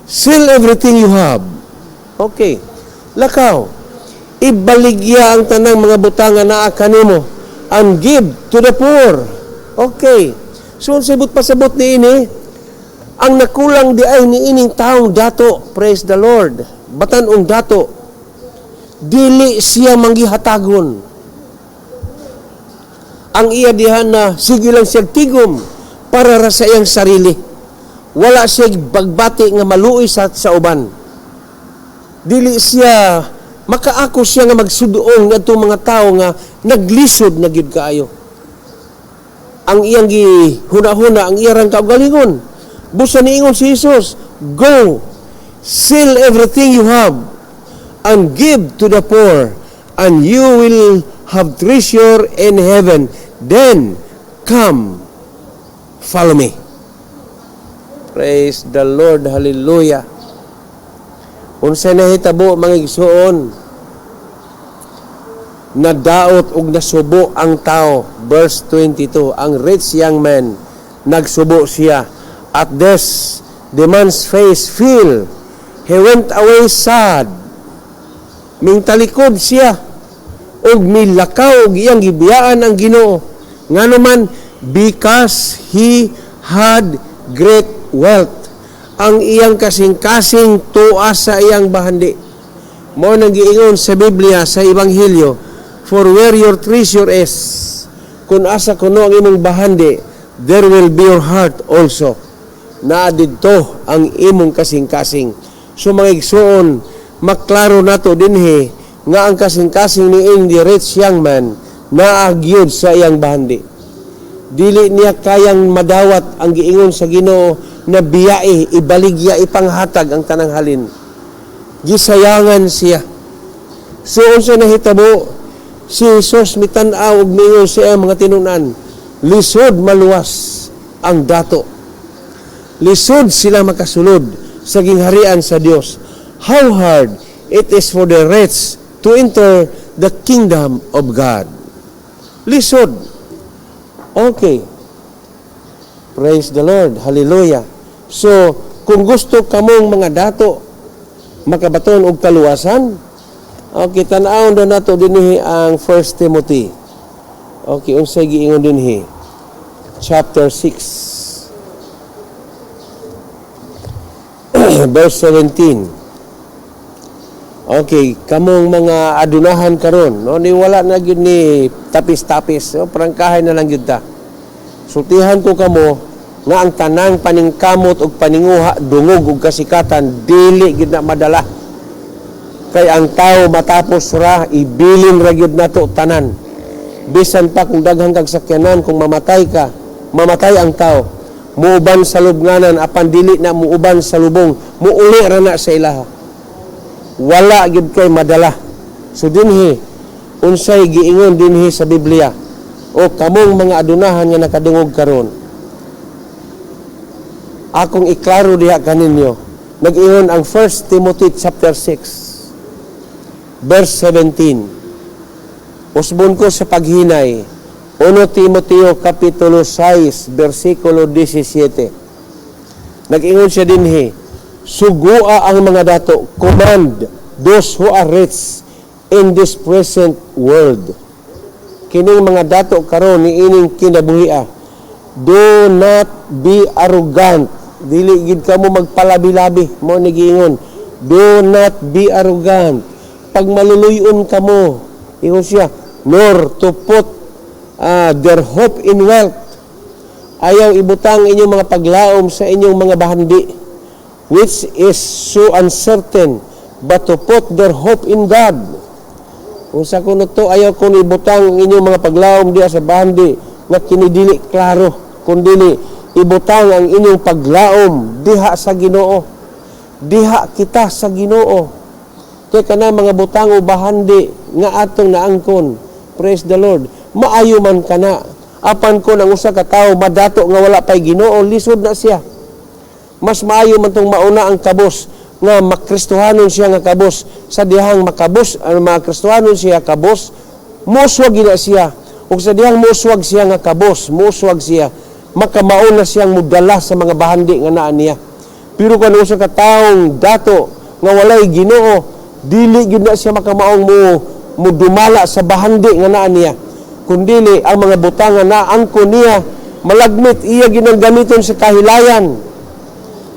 Sell everything you have." Okay. Lakaw. Ibaligya ang tanang mga butanga naa kanimo and give to the poor. Okay. So, unsay buot pasabot ni ini? Ang nakulang di ay ni ining taong dato, praise the Lord. Batan-ong dato. Dili siya manggihatagon. Ang iya diha na sige lang siya tigom para ra sa iyang sarili. Wala siya bagbati nga maluoy sa uban. Dili siya makaako siya nga magsudoong ngadtong mga tawo nga naglisod na gyud kaayo. Ang iyang gihuna-huna ang iyang kaugalingon. Busa niingon si Jesus, "Go, sell everything you have and give to the poor, and you will have treasure in heaven. Then, come, follow me." Praise the Lord. Hallelujah. Unsay nahitabo, mga igsuon? Nadaot og nasubo ang tao. Verse 22, ang rich young man, nagsubo siya. At this, the man's face fell. He went away sad. Mingtalikod siya ug milakaw og iyang gibiyaan ang Ginoo. Ngano man? Because he had great wealth. Ang iyang kasing-kasing tuas sa iyang bahandi. Mao nang giingon sa Biblia, sa Ebanghelyo, "For where your treasure is," kung asa kuno ang imong bahandi, "there will be your heart also." Naa didto ang imong kasing-kasing. So mga igsuon, maklaro nato dinhi nga ang kasing-kasing ni the rich young man naa gyud sa iyang bahandi. Dili niya kayang madawat ang giingon sa Ginoo na biyae, ibaligya, ipanghatag ang tanang halin. Gisayangan siya. So unsa nahitabo? Si Jesus mitan-aw ug miingon sa iyang mga tinunan, "Lisod maluwas ang dato. Lisod sila makasulod sa gingharian sa Dios. How hard it is for the rich to enter the kingdom of God." Lisod. Okay. Praise the Lord. Hallelujah. So, kung gusto kamong mga dato makabaton og kaluwasan, okay, tan-awon na nato dinhi ang 1 Timothy. Okay, unsay giingon dinhi? Chapter 6, verse 17. Okay, kamong mga adunahan karon, no, ni wala na gyud ni tapis-tapis, no, prangkahay na lang gyud ta. Sultihan ko kamo nga ang tanang paningkamot og paninguha, dungog og kasikatan, dili gyud na madala. Kay ang tao matapos ra, ibilin ra gyud nato tanan. Bisan pa kung daghang kag sakyanan, kung mamatay ka, mamatay ang tao. Muuban sa lubnganan, apan dili na muuban sa lubong, muuli ra na sa ilaha. Wala gyud kay madala. So dinhi, unsay giingon dinhi sa Biblia? O kamong mga adunahan nga nakadungog karon, akong iklaro diha kaninyo. Nag-ingon ang 1 Timothy chapter 6 verse 17. Usbon ko sa paghinay. 1 Timoteo kapitulo 6 versikulo 17. Nag-ingon siya dinhi, sugua ang mga dato, command those who are rich in this present world. Kining mga dato karon niining kinabuhia, do not be arrogant. Dili gid kamo magpalabi-labi, mo ni giingon. Do not be arrogant. Pag maluluyon kamo, ingon siya, nor to put their hope in wealth. Ayaw ibutang inyong mga paglaom sa inyong mga bahandi, which is so uncertain, but to put their hope in God. Unsa kuno to? Ayaw kuno ibutang ang inyong mga paglaom diya sa bahandi nga kini dili klaro, kundili ibutang ang inyong paglaom diha sa Ginoo. Diha kita sa Ginoo. Kay kana mga butang o bahandi nga atong naangkon, praise the Lord, maayo man kana. Apan kon ang usa ka tawo madato nga wala pay Ginoo, lisod na siya. Mas maayo man tong mauna ang kabos nga makristohanon siya nga kabos sa dihang makabos ang makristohanon siya kabos, moswag gina siya, ug sa dihang moswag siya nga kabos, moswag siya, makamaon na siyang mudala sa mga bahandi nga naa niya. Pero kung usa ka taong dato nga walay Ginoo, dili gyud na siya makamaong mo mudumala sa bahandi nga naa niya, kundili ang mga butang nga naangkon niya malagmit, iya ginang gamiton sa kahilayan,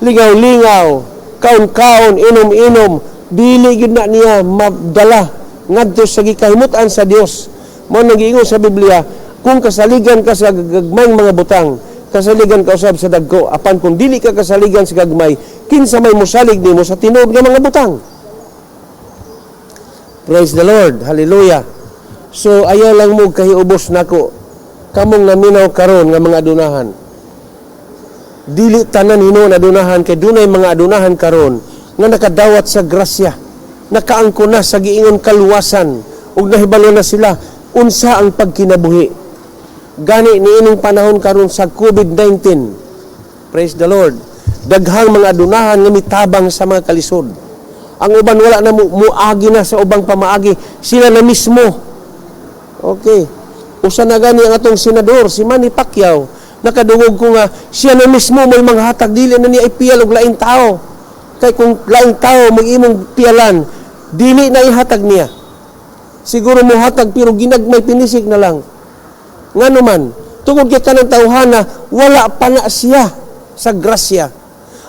lingaw-lingaw, kaon-kaon, inom-inom, dili gyud na niya madala ngadto sa gikahimutan sa Dios. Mo nagiingon sa Biblia, kung kasaligan ka sa gagmayng mga butang, kasaligan ka usab sa dagko. Apan kung dili ka kasaligan sa gagmay, kinsa may mosalig nimo sa tinuod nga mga butang? Praise the Lord. Hallelujah. So ayaw lang mo kahiubos nako kamong naminaw karon nga mga adunahan. Dili tanan hinuon adunahan, kay dunay mga adunahan karon nga nakadawat sa grasya, nakaangko na sa giingon kaluwasan ug nahibalo na sila unsa ang pagkinabuhi. Gani niining panahon karon sa COVID-19, praise the Lord, daghang mga adunahan nga mitabang sa mga kalisod. Ang uban wala na muagi na sa ubang pamaagi, sila na mismo. Okay, usa na gani ang atong senador, si Manny Pacquiao. Nakadungog ko nga siya na mismo may mga hatag, dili na niya ipiyal og laing tao, kay kung laing tao mag imong piyalan, dili na ihatag niya. Siguro mo hatag pero ginagmay, pinisik na lang. Ngano man? Tungod kay kanang tawhana wala pa na siya sa grasya.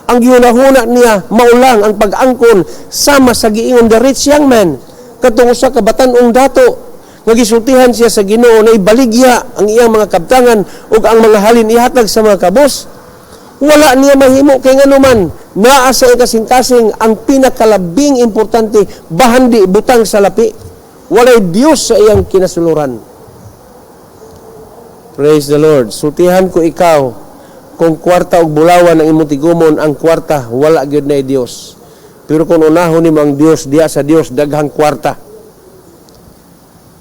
Ang gihunahuna niya maulang ang pag-angkon, sama sa giingon the rich young man, katong usa ka batan-ong dato nga gisultihan siya sa Ginoo na ibaligya ang iyang mga kabtangan ug ang mga halin ihatag sa mga kabos. Wala niya mahimo kay ngano man, naa sa iyang kasing-kasing ang pinakalabing importante, bahandi, butang sa lapi. Walay Dios sa iyang kinasuluran. Praise the Lord. Sultihan ko ikaw, kung kwarta og bulawan ang imong tigumon, ang kwarta wala gyud na Dios. Pero kung unahon nimo ang Dios, diya sa Dios daghang kwarta.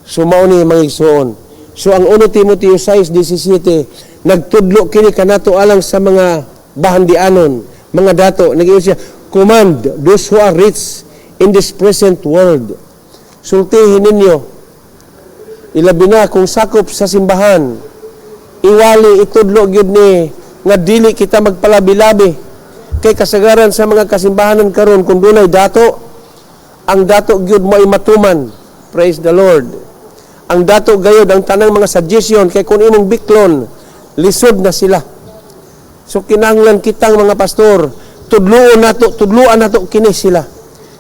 So mao ni, mga igsoon. So ang 1 Timoteo 6:17 nagtudlo kini kanato alang sa mga bahandianon, mga dato. Nag-ingon siya, command those who are rich in this present world. Sultihin ninyo, ilabi na kung sakop sa simbahan, iwali, itudlo gyud ni nga dili kita magpalabi-labi, kay kasagaran sa mga kasimbahanan karon, kung dunay dato, ang dato gyud mo ay matuman. Praise the Lord. Ang dato gayod ang tanang mga suggestion, kay kung imong biklon, lisod na sila. So kinahanglan kitang mga pastor, tudluon nato, tudluan nato kini sila,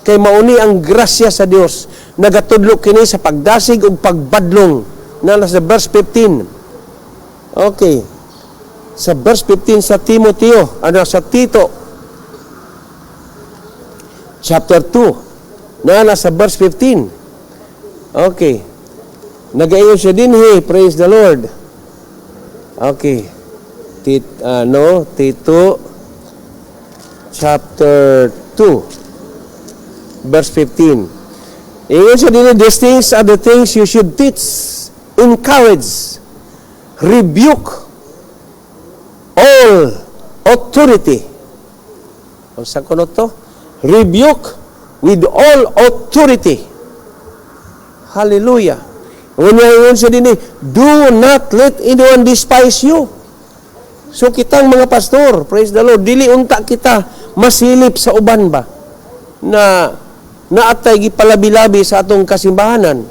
kay mauni ang grasya sa Dios, nagatudlo kini sa pagdasig ug pagbadlong na nasa verse 15. Okay, sa verse 15 sa Timoteo, ano, sa Tito chapter 2. Na nasa verse 15. Okay. Nagaingon siya dinhi, praise the Lord. Okay. Tit, no, Tito chapter 2 verse 15. Ingon siya dinhi, "These things are the things you should teach, encourage, rebuke all authority." Unsa kuno to? Rebuke with all authority. Hallelujah. Unya ingon siya dinhi, "Do not let anyone despise you." So kitang mga pastor, praise the Lord, dili unta kita masilip sa uban ba na naatay gipalabi-labi sa atong kasimbahanan.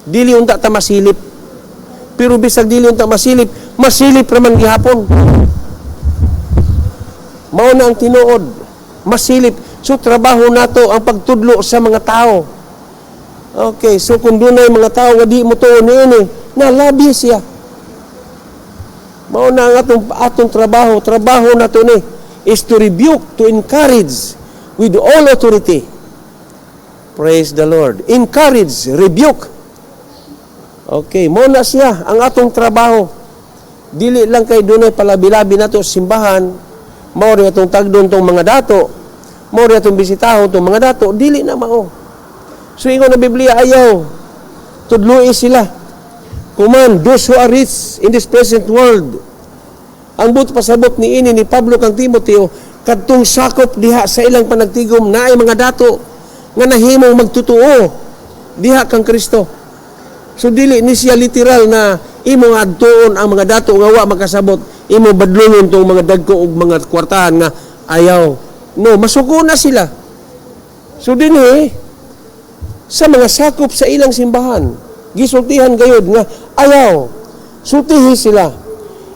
Dili unta ta masilip. Pero bisag dili unta masilip, masilip raman gihapon. Mao na ang tinuod. Masilip. So trabaho nato ang pagtudlo sa mga tao. Okay, so kung dunay mga tao nga di mo tuo niini, nalabi siya. Mao na ang atong trabaho, trabaho nato ni is to rebuke, to encourage with all authority. Praise the Lord. Encourage, rebuke. Okay, mao na siya ang atong trabaho. Dili lang kay dunay palabi-labi nato sa simbahan, mao rin atong tagdon tong mga dato, mao rin atong bisitahon tong mga dato, dili na mao. So ingon ang Biblia, ayaw. Tudloi sila. "Command those who are rich in this present world." Ang buot pasabot ni ini ni Pablo kang Timoteo, kadtong sakop diha sa ilang panagtigom naay mga dato nga nahimong magtutuo diha kang Kristo. So dili ni siya literal na imong adtuon ang mga dato nga wa makasabot, imo badlungon tong mga dagko og mga kwartahan nga ayaw. No, masuko na sila. So dinhi sa mga sakop sa ilang simbahan, gisultihan gayod nga ayaw. Sultihi sila.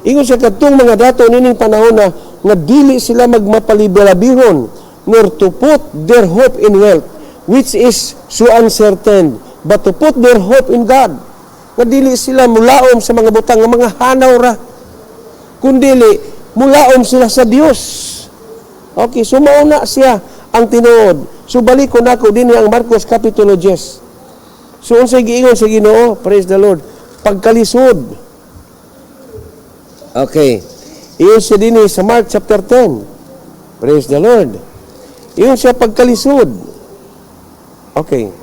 Ingon sa kadtong mga dato nining panahon na nga dili sila magmapalibilabihon nor to put their hope in wealth, which is so uncertain, but to put their hope in God. Nga dili sila mulaom sa mga butang nga mga hanaw ra, kundili mulaom sila sa Dios. Okay, so mauna siya ang tinuod. So balik ko nako dinhi ang Marcos Kapitulo 10. So unsay giingon sa Ginoo? Praise the Lord. Pagkalisod. Okay. Iyon siya dinhi sa Mark chapter 10. Praise the Lord. Iyon siya pagkalisod. Okay.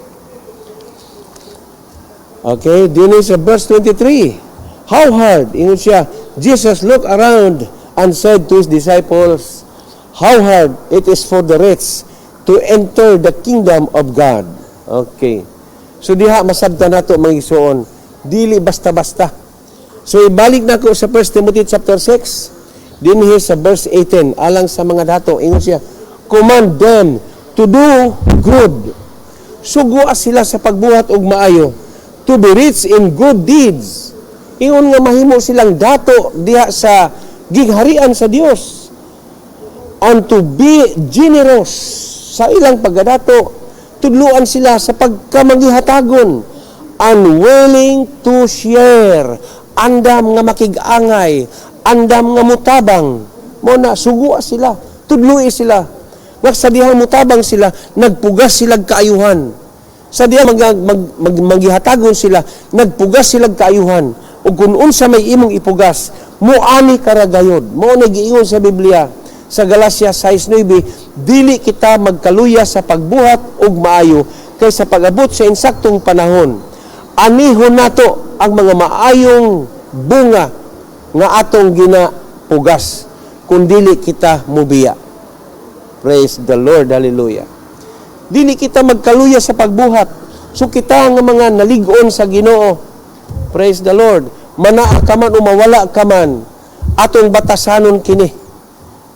Okay, dinhi sa verse 23. How hard, ingon siya, Jesus looked around and said to his disciples, "How hard it is for the rich to enter the kingdom of God." Okay. So diha masabtan nato, mga igsoon, dili basta-basta. So ibalik nako sa 1 Timothy chapter 6, dinhi sa verse 18, alang sa mga dato, ingon siya, "Command them to do good." Sugua sila sa pagbuhat og maayo, to be rich in good deeds. Ingon nga mahimo silang dato diha sa gigharian sa Dios. And to be generous sa ilang pagkadato, tudluan sila sa pagkamangihatagon and willing to share, andam nga makig-angay, andam nga mutabang. Mao na sugua sila, tudloi sila. Nga sa dihang mutabang sila, nagpugas sila kaayuhan. Sa diha mag, mag, mag, maghihatagon sila, nagpugas sila kaayuhan. Ug kung unsa may imong ipugas, muani ka ra gayod. Mao na giingon sa Biblia sa Galacia 6:9, dili kita magkaluya sa pagbuhat og maayo kay sa pag-abot sa insaktong panahon, anihon nato ang mga maayong bunga nga atong ginapugas kung dili kita mubiya. Praise the Lord, hallelujah. Dili kita magkaluya sa pagbuhat. So kita nga mga nalig-on sa Ginoo, praise the Lord, manaa ka man o mawala ka man, atong batasanon kini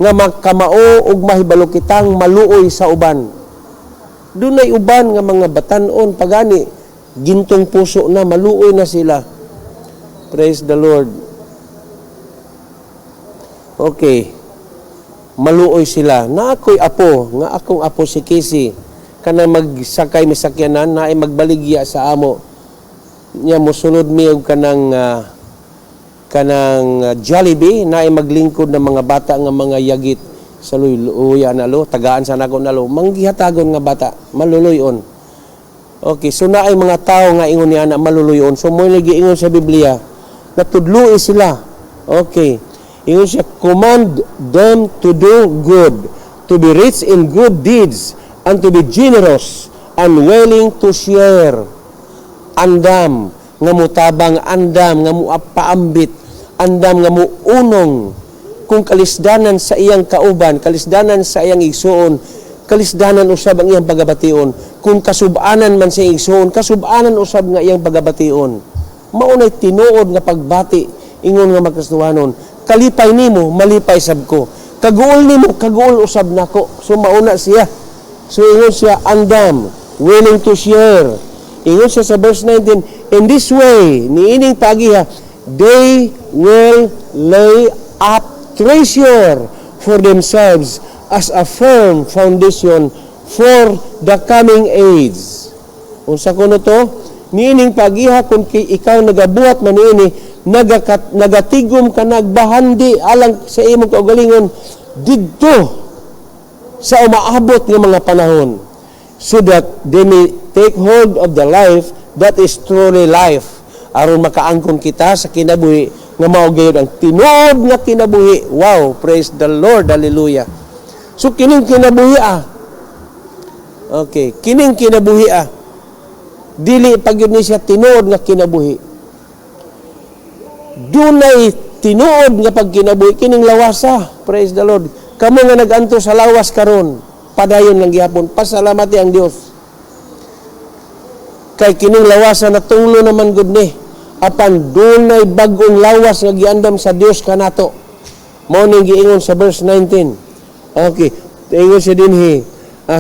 nga magkamao ug mahibalo kitang maluoy sa uban. Dunay uban nga mga batan-on pagani, gintong puso na, maluoy na sila. Praise the Lord. Okay. Maluoy sila. Na ako'y apo, nga akong apo si Casey, kanang magsakay mi sakyanan, naay magbaligya sa amo. Nya mosulod mi og kanang Jollibee, naay maglingkod ng mga bata nga mga yagit. Sa luya na lo, tagaan sa nako na lo, manggihatagon nga bata, maluluyon. Okay, so naay mga tao nga ingon niya na maluluyon. So mo giingon sa Biblia, natudloi sila. Okay. Ingon siya, "Command them to do good, to be rich in good deeds, and to be generous and willing to share." Andam nga mutabang, andam nga mupaambit, andam nga muunong kung kalisdanan sa iyang kauban, kalisdanan sa iyang igsuon, kalisdanan usab ang iyang pagabation. Kung kasubanan man sa iyang igsuon, kasubanan usab nga iyang pagabation. Maunay tinuod nga pagbati ingon nga magkristohanon. Kalipay nimo, malipay sab ko. Kaguol nimo, kaguol usab nako. So mauna siya. So ingon siya, andam, willing to share. Ingon siya sa verse 19, "In this way," niining pagiha, "they will lay up treasure for themselves as a firm foundation for the coming age." Unsa kuno to? Niining pagiha, kung kay ikaw nagabuhat man niini, nagatigom ka, nagbahandi alang sa imong kaugalingon didto sa umaabot nga mga panahon, so that they may take hold of the life that is truly life, aron makaangkon kita sa kinabuhi nga mao gayud ang tinuod nga kinabuhi. Wow, praise the Lord, hallelujah. So kining kinabuhi ah. Okay, kining kinabuhi ah. Dili pa gyud ni siya tinuod nga kinabuhi. Dunay tinuod nga pagkinabuhi kining lawasa. Praise the Lord. Kamo nga nag-anto sa lawas karon, padayon lang gihapon. Pasalamati ang Dios. Kay kining lawasa na tunglo naman gud ni. Apan dunay bag-ong lawas nga giandam sa Dios kanato. Mao ning giingon sa verse 19. Okay, ingon siya dinhi,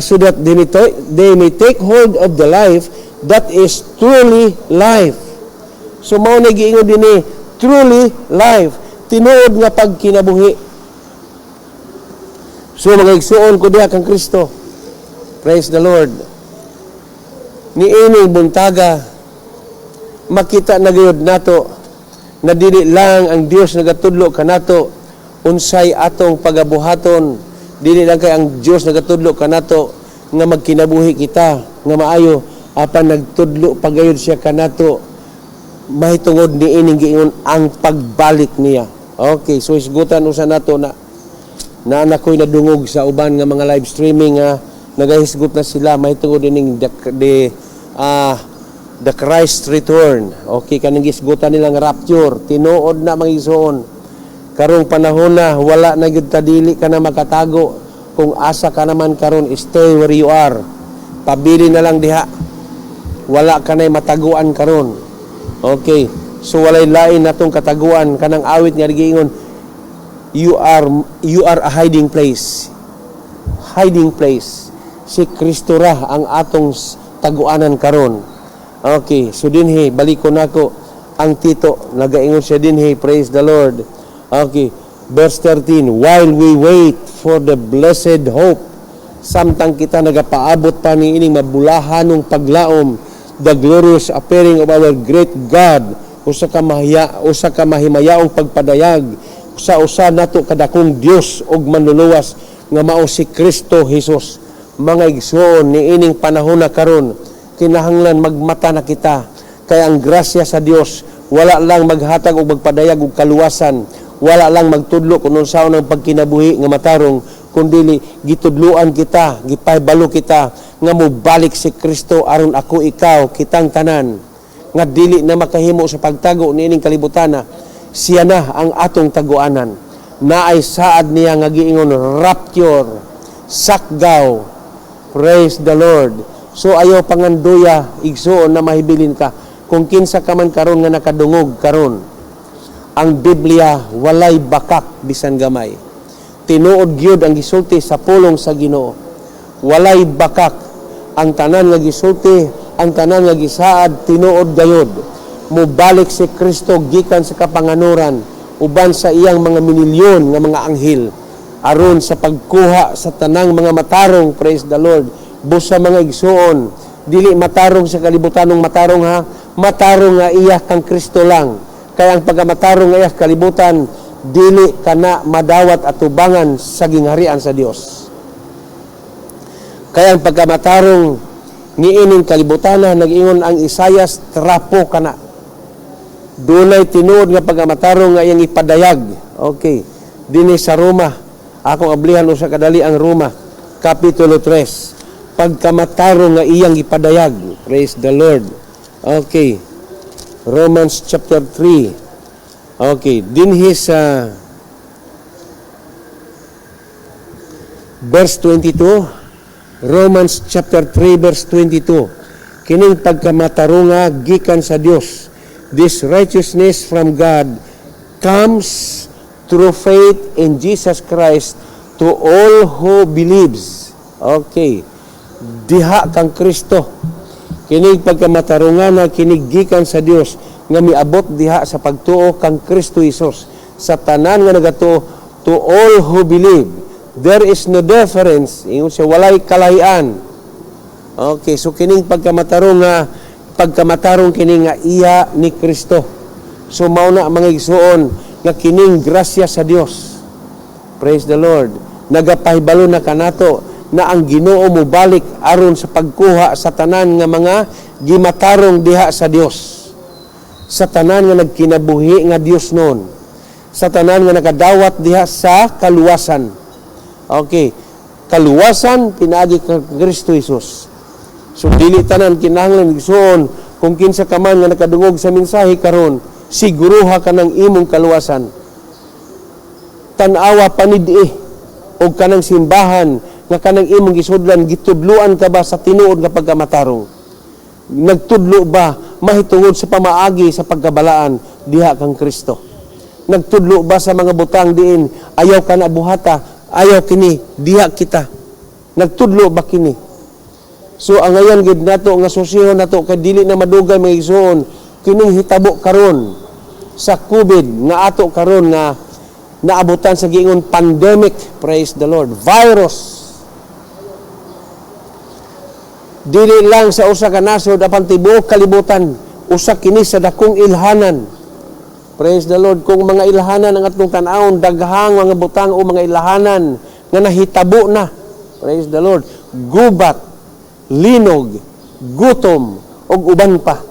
so that they may take hold of the life that is truly life. So mao na giingon dinhi, truly life, tinuod nga pagkinabuhi. So mga igsuon ko diha kang Kristo. Praise the Lord. Niining buntaga, makita na gayud nato na dili lang ang Dios nagatudlo kanato unsay atong pagabuhaton, dili lang kay ang Dios nagatudlo kanato nga magkinabuhi kita nga maayo, apan nagtudlo pagayod siya kanato mahitungod niining giingon ang pagbalik niya. Okay, so hisgutan usa nato na na nakoy nadungog sa uban nga mga live streaming nga nagahisgot na sila mahitungod ining the Christ return. Okay, kaning gisgutan nilang rapture, tinuod na, mga igsoon. Karong panahon na wala na gyud ta, dili ka na makatago. Kung asa ka naman karon, stay where you are. Pabili na lang diha. Wala ka na mataguan karon. Okay. So walay lain natong kataguan, kanang awit nga giingon, You are a hiding place." Hiding place. Si Kristo ra ang atong taguanan karon. Okay, so dinhi baliko nako ang Tito, nagaingon siya dinhi, praise the Lord. Okay, verse 13, "While we wait for the blessed hope," samtang kita nagapaabot pa ni ining mabulahanong paglaom, "the glorious appearing of our great God," usa ka mahimayaong pagpadayag sa usa nato kadakong Dios ug Manluluwas nga mao si Kristo Jesus. Mga igsoon, niining panahon na karon, kinahanglan magmata na kita kay ang grasya sa Dios wala lang maghatag og magpadayag og kaluwasan, wala lang magtudlo kung unsaon ang pagkinabuhi nga matarong, kundili gitudluan kita, gipahibalo kita nga mobalik si Kristo aron ako, ikaw, kitang tanan nga dili na makahimo sa pagtago niining kalibutana, siya na ang atong taguanan. Naay saad niya nga giingon rapture, sakgaw. Praise the Lord. So ayaw panganduya, igsuon, na mahibilin ka. Kung kinsa ka man karon nga nakadungog karon, ang Biblia walay bakak bisan gamay. Tinuod gyud ang gisulti sa pulong sa Ginoo. Walay bakak ang tanan nga gisulti, ang tanan nga gisaad, tinuod gayud. Mobalik si Kristo gikan sa kapanganuran uban sa iyang mga minilyon nga mga anghel aron sa pagkuha sa tanang mga matarong. Praise the Lord. Busa, mga igsuon, dili matarong sa kalibutanong matarong ha, matarong nga iya kang Kristo lang. Kaya ang pagkamatarong nga iya kalibutan Dili kana madawat atubangan sa gingharian sa Dios. Kaya ang pagkamatarong niining kalibutana, nag-ingon ang Isayas, trapo kana. Dunay tinuod nga pagkamatarong nga iyang ipadayag. Okay. Dinhi sa Roma, akong ablihan usa kadali ang Roma, Kapitulo 3. Pagkamatarong nga iyang ipadayag. Praise the Lord. Okay. Romans chapter 3. Okay, dinhi sa verse 22, Romans chapter 3 verse 22. Kining pagkamatarunga gikan sa Dios. This righteousness from God comes through faith in Jesus Christ to all who believes. Okay. Diha kang Kristo. Kining pagkamatarunga na kini gikan sa Dios nga miabot diha sa pagtuo kang Kristo Jesus. Sa tanan nga nagatuo, to all who believe. There is no difference. Ingon siya, walay kalahian. Okay, so kining pagkamatarong nga pagkamatarong kini nga iya ni Kristo. So mao na, mga igsuon, nga kining grasya sa Dios. Praise the Lord. Nagapahibalo na kanato na ang Ginoo mobalik aron sa pagkuha sa tanan nga mga gimatarong diha sa Dios. Sa tanan nga nagkinabuhi nga Dios noon. Sa tanan nga nakadawat diha sa kaluwasan. Okay. Kaluwasan pinaagi kang Kristo Jesus. So dili tanan kinahanglan, igsuon, kung kinsa ka man nga nakadungog sa mensahe karon, siguruha ka ng imong kaluwasan. Tan-awa, panid-i og kanang simbahan nga kanang imong gisudlan, gitudluan ka ba sa tinuod nga pagkamatarong? Nagtudlo ba mahitungod sa pamaagi sa pagkabalaan diha kang Kristo? Nagtudlo ba sa mga butang diin ayaw ka na buhata, ayaw kini, diha kita? Nagtudlo ba kini? So ang ngayon gid nato nga susihon nato kay dili na madugay, mga igsuon, kining hitabo karon sa COVID nga ato karon nga naabutan sa giingon pandemic, praise the Lord, virus, dili lang sa usa ka nasod apan tibuok kalibutan. Usa kini sa dakong ilhanan. Praise the Lord. Kung mga ilhanan ang atong tan-awon, daghang mga butang o mga ilhanan nga nahitabo na. Praise the Lord. Gubat, linog, gutom ug uban pa.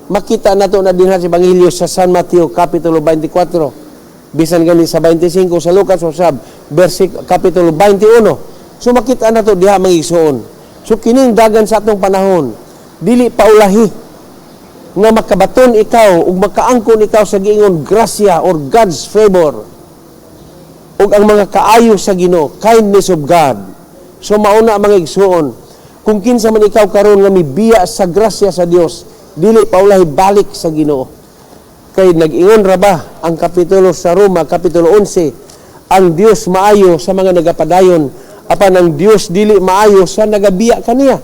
Makita nato na dinha sa Ebanghelyo sa San Mateo kapitulo 24, bisan gani sa 25 sa Lucas usab versik kapitulo 21. So makita nato diha, mga igsoon. So kining dagan sa atong panahon, dili paulahi nga makabaton ikaw ug makaangkon ikaw sa giingon grasya or God's favor ug ang mga kaayo sa Ginoo, kindness of God. So mauna, mga igsuon, kung kinsa man ikaw karon nga mibiya sa grasya sa Dios, dili paulahi, balik sa Ginoo. Kay nag-ingon ra ba ang kapitulo sa Roma, kapitulo 11, ang Dios maayo sa mga nagapadayon, apan ang Dios dili maayo sa nagabiya kaniya.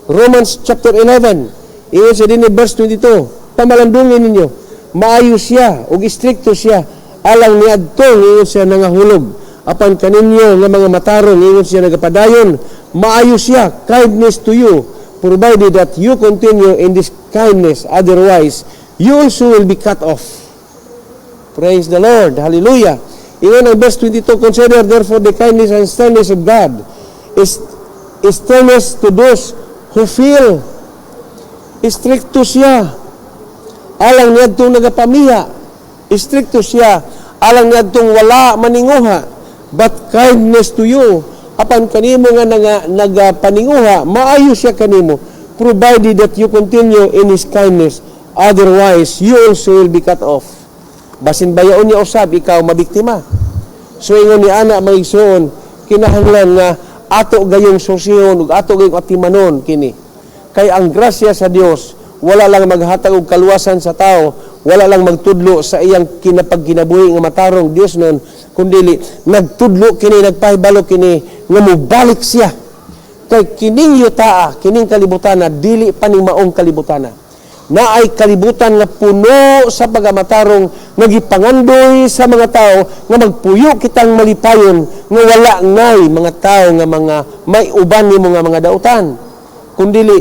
Romans chapter 11, ingon sa dinhi verse 22, pamalandungin ninyo, maayo siya ug istrikto siya alang niadto, ingon siya, nangahulog. Apan kaninyo nga mga matarong, ingon siya, nagapadayon, maayo siya, kindness to you, provided that you continue in this kindness, otherwise you also will be cut off. Praise the Lord. Hallelujah. Ingon ang verse 22, consider therefore the kindness and sternness of God. Is sternness to those who feel. Istrikto siya alang niadtong nagapamiya. Istrikto siya alang niadtong wala maninguha. But kindness to you. Apan kanimo nga nagapaninguha, maayo siya kanimo, provided that you continue in His kindness. Otherwise, you also will be cut off. Basin bayaon niya usab ikaw mabiktima. So ingon ni ana, mga igsoon, kinahanglan nga ato gayong susihon ug ato gayong atimanon kini. Kay ang grasya sa Dios wala lang maghatag og kaluwasan sa tao, wala lang magtudlo sa iyang kinapagkinabuhi nga matarong Dios nun, kundili nagtudlo kini, nagpahibalo kini nga mobalik siya. Kay kining yutaa, kining kalibutana, dili pa ning maong kalibutana. Naay kalibutan nga puno sa pagamatarong nga gipangandoy sa mga tao nga magpuyo kitang malipayon nga wala ngay mga tao nga mga may uban nimo nga mga dautan, kundili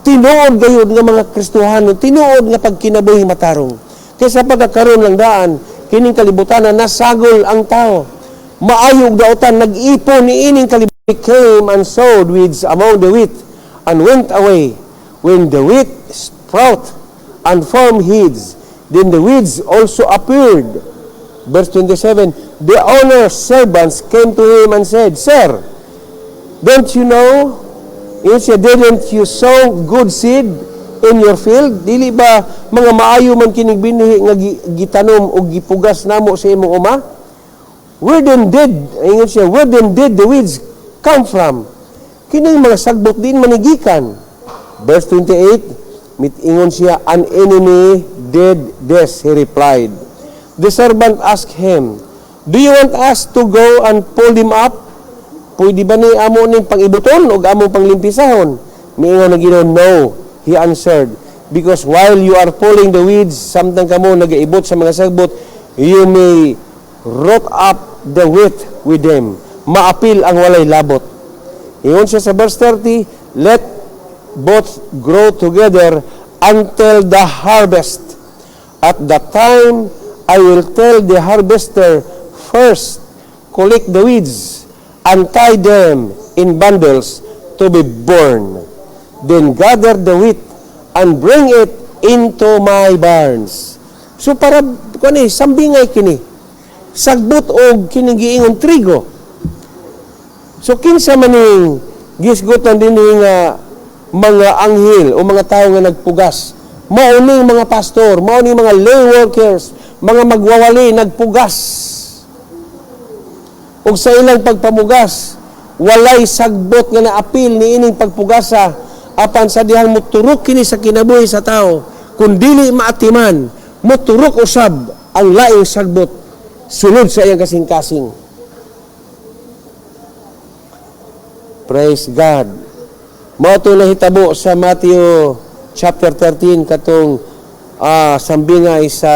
tinuod gayud nga mga Kristohano, tinuod nga pagkinabuhi matarong. Kaysa pagkakaroon lang daan Kining kalibutan na nasagol ang tao. Maayo og dautan nag-ipon ni ining kalibutan. He came and sowed weeds among the wheat and went away. When the wheat sprout and formed heads, then the weeds also appeared. Verse 27, the owner's servants came to him and said, "Sir, don't you know?" Ingon siya, "Didn't you sow good seed in your field? Dili ba mga maayo man kining binhi nga gitanom o gipugas namo sa imong uma? Where then did," ingon siya, "where then did the weeds come from? Kining mga sagbot, diin man ni gikan?" Verse 28, miingon siya, "An enemy did this," he replied. The servant asked him, "Do you want us to go and pull them up? Pwede ba ni amo ning pangibuton o amo panglimpisahon?" Miingon ang Ginoo, "No," he answered. "Because while you are pulling the weeds," samtang kamo nagaibot sa mga sagbot, "you may root up the wheat with them." Maapil ang walay labot. Ingon siya sa verse 30, "Let both grow together until the harvest. At that time, I will tell the harvester, 'First, collect the weeds and tie them in bundles to be burned. Then gather the wheat and bring it into my barns.'" So para kani sambingay kini. Sagbot og kining giingon trigo. So kinsa man ning gisgutan dinhi nga mga anghel o mga tao nga nagpugas? Mao ning mga pastor, mao ning mga lay workers, mga magwawali nagpugas. Ug sa ilang pagpamugas, walay sagbot nga naapil ni ining pagpugasa apan sa dihang muturok kini sa kinabuhi sa tao, kung dili maatiman, muturok usab ang laing sagbot sulod sa iyang kasing-kasing. Praise God. Mao to nahitabo sa Matthew chapter 13, katong sambingay sa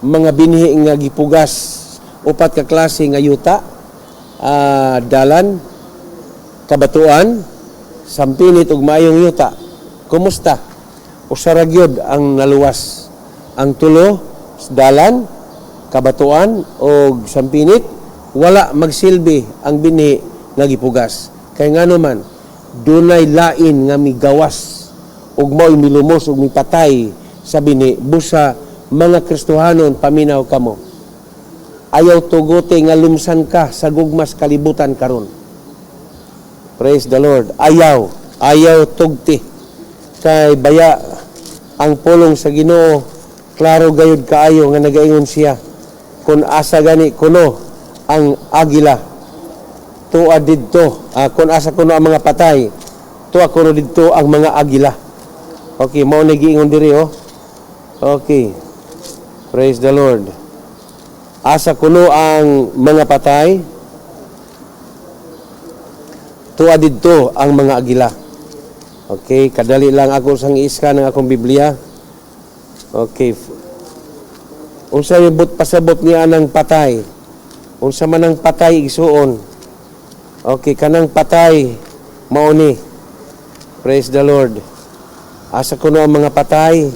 mga binhi nga gipugas, upat ka klase nga yuta, dalan, kabatuan, sampinit ug maayong yuta. Kumusta? Usa ra gyud ang naluwas. Ang tulo, dalan, kabatuan o sampinit, wala magsilbi ang binhi nga gipugas. Kay ngano man, dunay lain nga migawas ug mao'y milumos ug mipatay sa binhi. Busa mga Kristohanon, paminaw kamo. Ayaw tuguti nga lumsan ka sa gugmas kalibutan karon. Praise the Lord. Ayaw, ayaw tugti. Kay baya ang pulong sa Ginoo klaro gayud kaayo nga nagaingon siya, kung asa gani kuno ang agila, tuwa didto, kung asa kuno ang mga patay, tuwa kuno didto ang mga agila. Okay, mao na giingon diri, oh. Okay. Praise the Lord. Asa kuno ang mga patay, tuwa didto ang mga agila. Okay, kadali lang ako sang i-scan ang akong Biblia. Okay. Unsa yung but pasabot niya ng patay? Unsa man ang patay, igsuon? Okay, kanang patay mao ni. Praise the Lord. Asa kuno ang mga patay,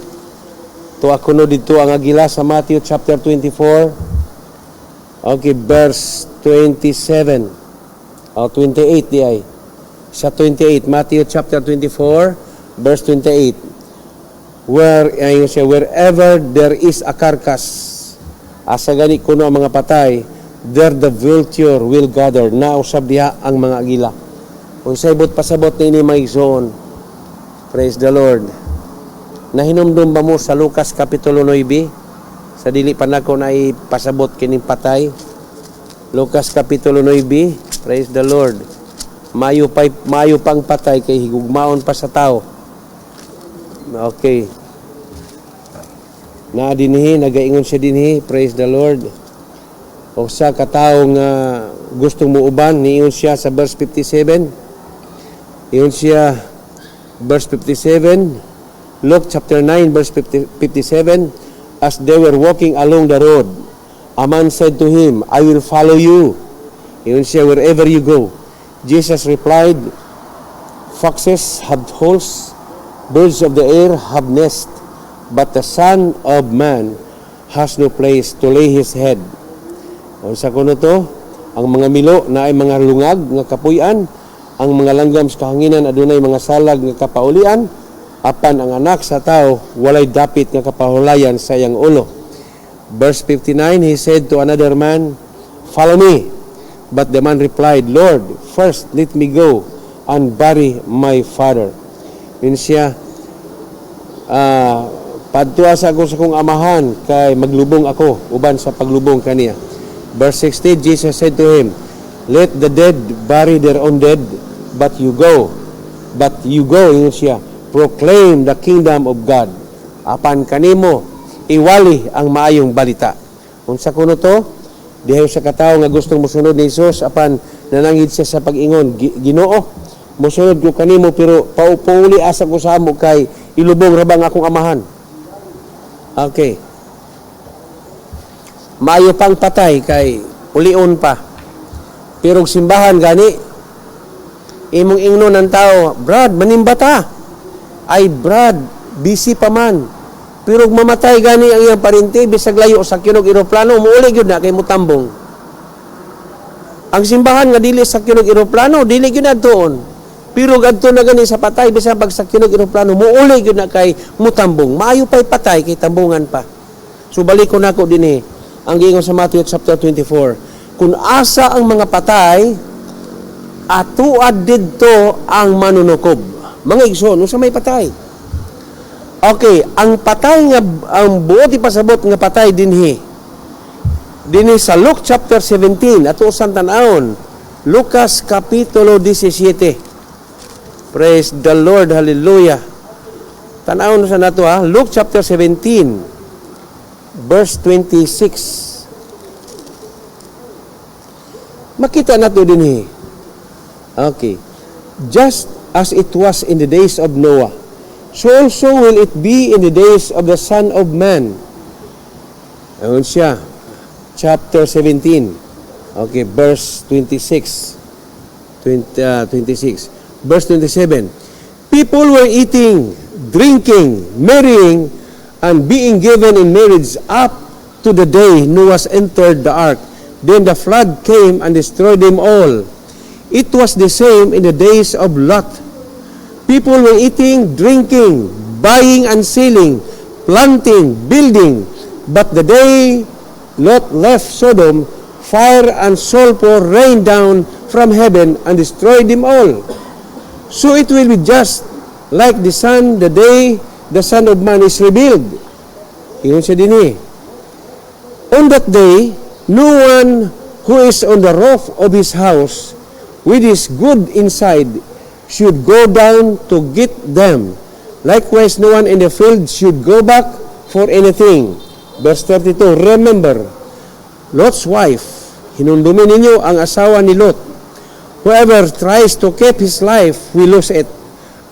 tuwa kuno didto ang agila sa Matthew chapter 24. Okay, verse 27. O 28 di ay. Sa 28, Matthew chapter 24, verse 28. Where, ayun siya, "Wherever there is a carcass," asa gani kuno ang mga patay, "there the vulture will gather." Nausab diha ang mga agila. Unsay buot pasabot niini, mga igsoon? Praise the Lord. Nahinumdum ba mo sa Lucas Kapitulo 9? Sa dili pa nako na ipasabot kining patay. Lucas Kapitulo 9, praise the Lord. Mayo pang patay kay higugmaon pa sa tao. Okay. Na dinhi nagaingon siya dinhi, praise the Lord. O sa katawo nga gustong muuban, niingon siya sa verse 57. Ingon siya verse 57, Luke chapter 9 verse 50, 57, "As they were walking along the road, a man said to him, 'I will follow you,'" ingon siya, "wherever you go." Jesus replied, 'Foxes have holes, birds of the air have nests, but the Son of Man has no place to lay his head." Unsa kuno to? Ang mga milo naay mga lungag nga kapuy-an, ang mga langgam sa kahanginan adunay mga salag nga kapaulian, apan ang Anak sa Tao walay dapit nga kapahulayan sa iyang ulo. Verse 59, he said to another man, "Follow me." But the man replied, "Lord, first let me go and bury my father." Ingon siya, "Padtua sa ako sa akong amahan kay maglubong ako uban sa paglubong kaniya." Verse 60, Jesus said to him, "Let the dead bury their own dead, but you go. But you go," ingon siya, "proclaim the kingdom of God." Apan kanimo, iwali ang maayong balita. Unsa kuno to? Dihay sa katawo nga gustong mosunod ni Jesus, apan nanangid siya sa pag-ingon, "Ginoo, mosunod ko kanimo, pero paupauli asa ko sa amo kay ilubong ra bang akong amahan?" Okay. Maayo pang patay kay ulion pa. Pero og simbahan gani, imong ingnon ng tao, "Brad, manimba ta." "Ay Brad, busy pa man." Pero og mamatay gani ang iyang parinti, bisag layo sa og eroplano, muuli gyud na kay mutambong. Ang simbahan nga dili sa og eroplano, dili gyud adtoon. Pero adto na gani sa patay, bisan pag sakyon og eroplano, muuli gyud na kay mutambong. Maayo pa'y patay kay tambungan pa. So balik ko nako dinhi ang giingon sa Matthew chapter 24. Kung asa ang mga patay, atuad didto ang manunukob. Mga igsoon, unsa may patay? Okay, ang patay nga ang buot ipasabot nga patay dinhi. Dinhi sa Luke chapter 17, ato usang tan-awon. Lucas kapitulo 17. Praise the Lord, hallelujah. Tan-awon sa nato ha, Luke chapter 17 verse 26. Makita nato dinhi. Okay. "Just as it was in the days of Noah, so also will it be in the days of the Son of Man." Ayun siya. Chapter 17. Okay, verse 26. 20, 26. Verse 27. "People were eating, drinking, marrying, and being given in marriage up to the day Noah entered the ark. Then the flood came and destroyed them all. It was the same in the days of Lot. People were eating, drinking, buying and selling, planting, building. But the day Lot left Sodom, fire and sulfur rained down from heaven and destroyed them all. So it will be just like the day the Son of Man is revealed." Ingon siya dinhi. "On that day, no one who is on the roof of his house with his good inside should go down to get them. Likewise, no one in the field should go back for anything." Verse 32, "Remember Lot's wife." Hinumdumin ninyo ang asawa ni Lot. "Whoever tries to keep his life will lose it,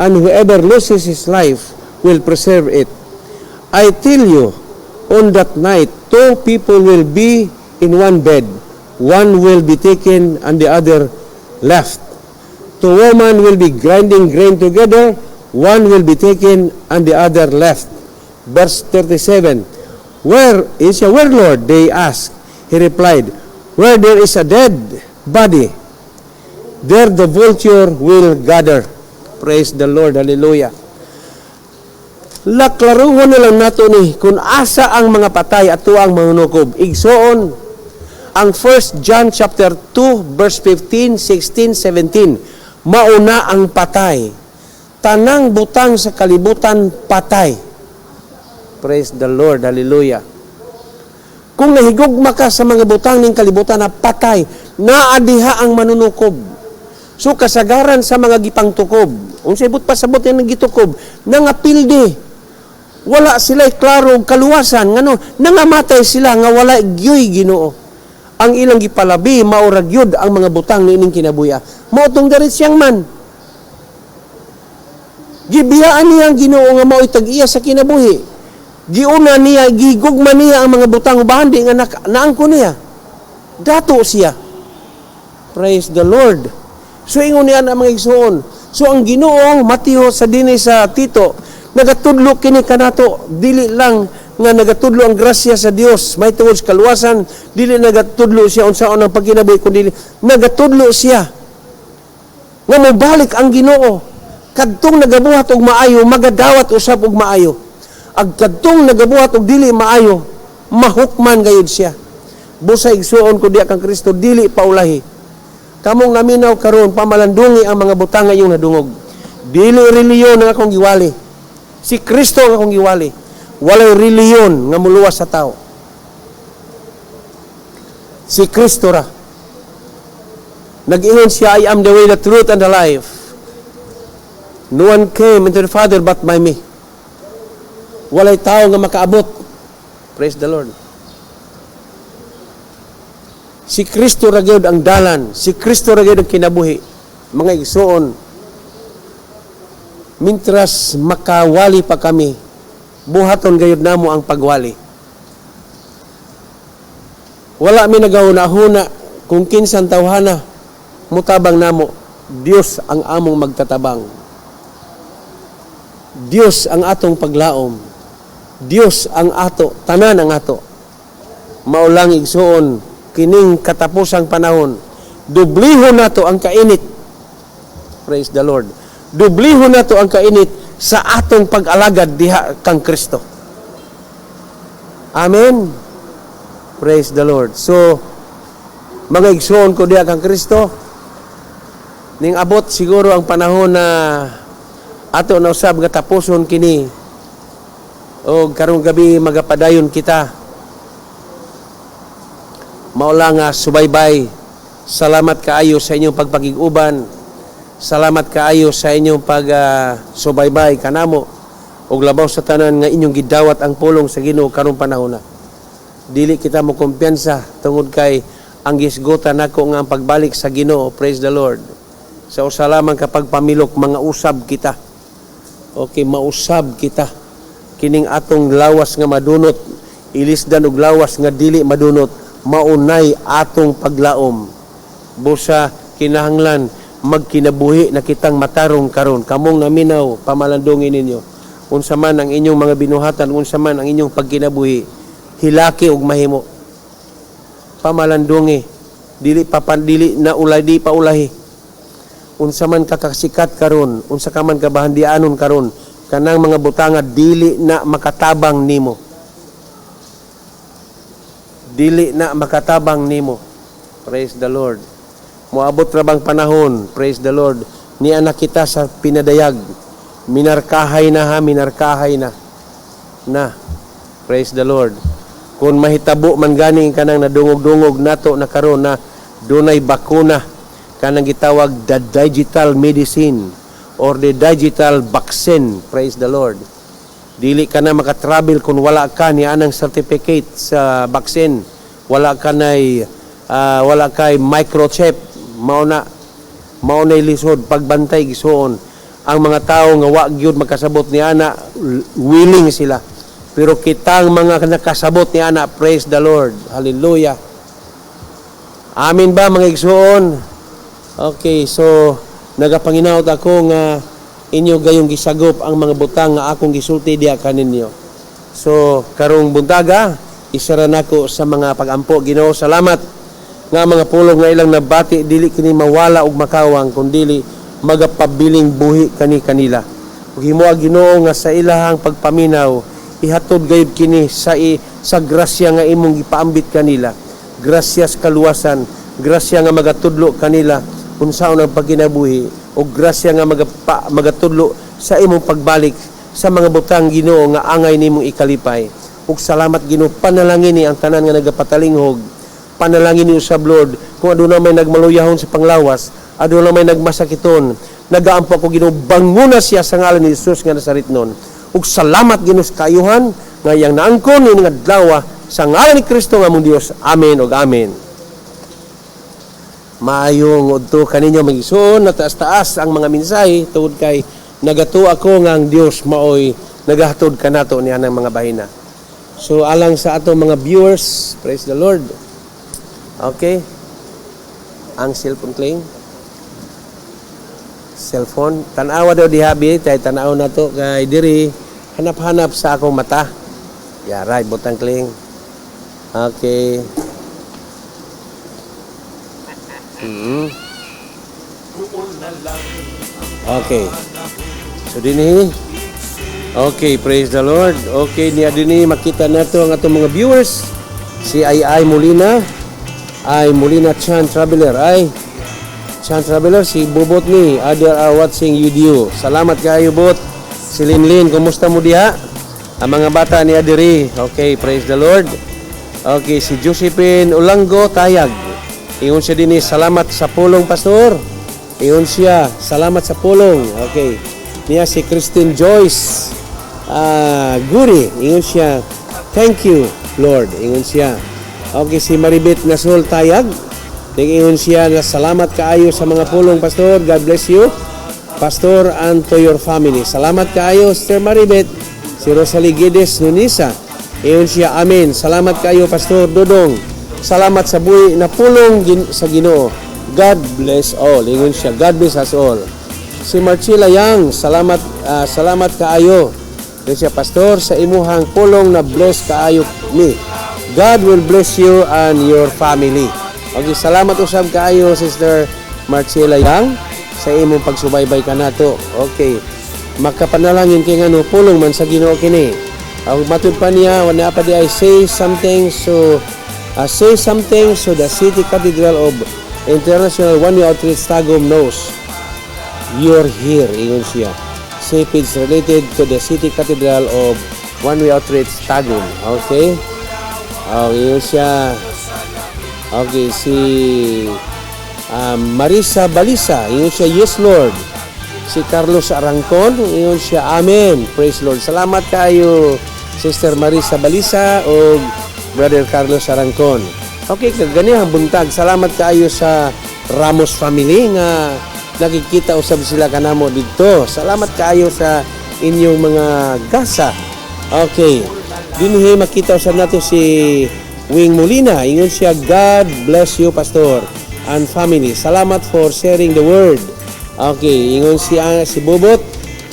and whoever loses his life will preserve it. I tell you, on that night, two people will be in one bed. One will be taken and the other left. Two women will be grinding grain together. One will be taken and the other left." Verse 37. "Where is your where, Lord?" they asked. He replied, "Where there is a dead body, there the vulture will gather." Praise the Lord. Hallelujah. Laklaruhon na lang nato ni kung asa ang mga patay at ang manunukob. Igsoon, ang 1 John chapter 2 verse 15, 16, 17, mauna ang patay. Tanang butang sa kalibutan patay. Praise the Lord. Hallelujah. Kung nahigugma ka sa mga butang ning kalibutan na patay, naa diha ang manunukob. So kasagaran sa mga gipangtukob, unsay but pasabot yan ng gitukob, nangapildi. Wala sila klaro og kaluwasan ngano nangamatay sila nga wala gyoy Ginoo. Ang ilang gipalabi mao ra gyud ang mga butang niining kinabuhi. Mao tong the rich young man. Gibiyaan niya ang Ginoo nga mao'y tag-iya sa kinabuhi. Giuna niya, gigugma niya ang mga butang ubahan di nga naangko niya. Dato siya. Praise the Lord. So ingon niya ang mga igsoon. So ang Ginoo Mateo sa dinhi sa Tito nagatudlo kini kanato dili lang nga nagatudlo ang grasya sa Dios may tungod sa kaluwasan. Dili nagatudlo siya unsaon ang pagkinabuhi, kundi nagatudlo siya nga mobalik ang Ginoo. Kadtong nagabuhat og maayo, magadawat usab og maayo. Ag kadtong nagabuhat og dili maayo, mahukman gayud siya. Busa, igsuon ko diha kang Kristo, dili paulahi. Kamong naminaw karon, pamalandungi ang mga butang nga iyong nadungog. Dili reliyon ang akong giwali. Si Kristo ang akong giwali. Walay reliyon nga muluwas sa tao. Si Kristo ra. Nag-ingon siya, "I am the way, the truth, and the life. No one came into the Father but by me." Walay tao nga makaabot. Praise the Lord. Si Kristo ra gyud ang dalan. Si Kristo ra gyud ang kinabuhi. Mga igsuon, mintras makawali pa kami, buhaton gayud namo ang pagwali. Wala mi nagahuna-huna kung kinsang tawhana mutabang namo. Dios ang among magtatabang. Dios ang atong paglaom. Dios ang ato, tanan ang ato. Mao lang, igsuon, kining katapusang panahon, dublihon nato ang kainit. Praise the Lord. Dublihon nato ang kainit sa atong pag-alagad diha kang Kristo. Amen. Praise the Lord. So, mga igsuon ko diha kang Kristo, ning abot siguro ang panahon na ato na usab nga tapuson kini o karong gabi magapadayon kita. Mao lang nga subaybay. Salamat kaayo sa inyong pagpakig-uban. Salamat kaayo sa inyong pag subaybay kanamo ug labaw sa tanan nga inyong gidawat ang pulong sa Ginoo karong panahon na. Dili kita mo kumpiyansa tungod kay ang gisgutan nako nga ang pagbalik sa Ginoo, praise the Lord, sa usa lamang kapag pamilok, mga usab kita. Okay, mausab kita. Kining atong lawas nga madunot, ilisdan og lawas nga dili madunot, maunay atong paglaom. Busa kinahanglan magkinabuhi na kitang matarong karon. Kamong naminaw, pamalandungin ninyo. Unsa man ang inyong mga binuhatan, unsa man ang inyong pagkinabuhi, hilaki og mahimo. Pamalandungi, dili pa dili na ulay, di pa ulahi. Unsa man ka kasikat karon, unsa ka man kabahandianon karon, kanang mga butanga dili na makatabang nimo. Dili na makatabang nimo. Praise the Lord. Moabot ra bang panahon, praise the Lord, niya na kita sa pinadayag. Minarkahay na ha, minarkahay na. Na. Praise the Lord. Kung mahitabo man gani kanang nadungog-dungog nato na karon na dunay bakuna, kanang gitawag the digital medicine or the digital vaccine, praise the Lord. Dili ka na makatravel kung wala ka ni anang certificate sa vaccine. Wala ka nay wala kay microchip. Mao na lisod pagbantay, gisuon. Ang mga tao nga wa gyud makasabot ni ana, willing sila. Pero kitang mga nakasabot ni ana, praise the Lord. Hallelujah. Amin ba, mga igsuon? Okay, so nagapanginaot ako nga inyo gayong gisagop ang mga butang nga akong gisulti diha kaninyo. So karong buntaga, isara nako sa mga pagampo. Ginoo, salamat nga mga pulong nga ilang nabati dili kini mawala og makawang, kundili magapabiling buhi kani kanila. Ug himoa, Ginoo, nga sa ilahang pagpaminaw ihatod gayud kini sa grasya nga imong gipaambit kanila. Grasya sa kaluwasan, grasya nga magatudlo kanila unsaon ang pagkinabuhi o grasya nga magatudlo sa imong pagbalik sa mga butang, Ginoo, nga angay nimong ikalipay. Ug salamat, Ginoo, panalangin ni ang tanan nga nagapatalinghog. Panalangin ni usab, Lord, kung aduna may nagmaluyahon sa panglawas, aduna may nagmasakiton. Nagaampo ako, Ginoo, banguna siya sa ngalan ni Jesus nga Nazaretnon. Ug salamat, Ginoo, sa kaayuhan nga iyang naangkon ini nga adlaw sa ngalan ni Kristo nga among Dios. Amen ug amen. Maayong udto kaninyo, mga igsoon. Nataas-taas ang mga mensahe tungod kay nagatuo ako nga ang Dios maoy nagahatod kanato niya ng mga bahina. So alang sa atong mga viewers, praise the Lord. Okay. Ang cellphone claim. Cellphone. Tanawa daw diha bi, tay tanaw na to kay diri hanap-hanap sa akong mata. Yeah, right, butang kling. Okay. Okay. So dinhi. Okay, praise the Lord. Okay, niya dinhi makita nato ang atong mga viewers. Si Ay Ay Molina, Ay Molina Chan Traveler, ay Chan Traveler, si Bobot ni, other are watching video. Salamat kayo, Bot. Si Linlin, kumusta mo diha? Ang mga bata niya diri. Okay, praise the Lord. Okay, si Josephine Ulango Tayag. Ingon siya dinhi, "Salamat sa pulong, Pastor." Ingon siya, "Salamat sa pulong." Okay. Niya si Christine Joyce Guri. Ingon siya, "Thank you, Lord." Ingon siya. Okay, si Maribit Nasol Tayag. Ingon siya na salamat kaayo sa mga pulong, Pastor. God bless you, Pastor, and to your family. Salamat kaayo, Sister Maribit. Si Rosalie Gides Nunisa. Ingon siya, "Amen. Salamat kayo, Pastor Dodong. Salamat sa buhi na pulong sa Ginoo. God bless all." Ingon siya, "God bless us all." Si Marcela Yang, salamat kaayo. Ingon siya, "Pastor, sa imuhang pulong na bless kaayo ni. God will bless you and your family." Okay, salamat usab kaayo, Sister Marcela Yang, sa imong pagsubaybay kanato. Okay. Makapanalangin kay ngano pulong man sa Ginoo kini. Ang matud pa niya, wala pa di ay say something so the City Cathedral of International One Way Outreach Tagum knows you're here, ingon siya. Say it's related to the City Cathedral of One Way Outreach Tagum. Okay? Oh, ingon siya. Okay, si Marisa Balisa, ingon siya, "Yes, Lord." Si Carlos Arangcon, ingon siya, "Amen. Praise Lord." Salamat kayo, Sister Marisa Balisa o Brother Carlos Arangcon. Okay, kaganihang buntag. Salamat kayo sa Ramos family nga nakikita usab sila kanamo didto. Salamat kayo sa inyong mga gasa. Okay. Dinhi makita usab nato si Wing Molina. Ingon siya, "God bless you, Pastor and family. Salamat for sharing the word." Okay, ingon siya si Bobot,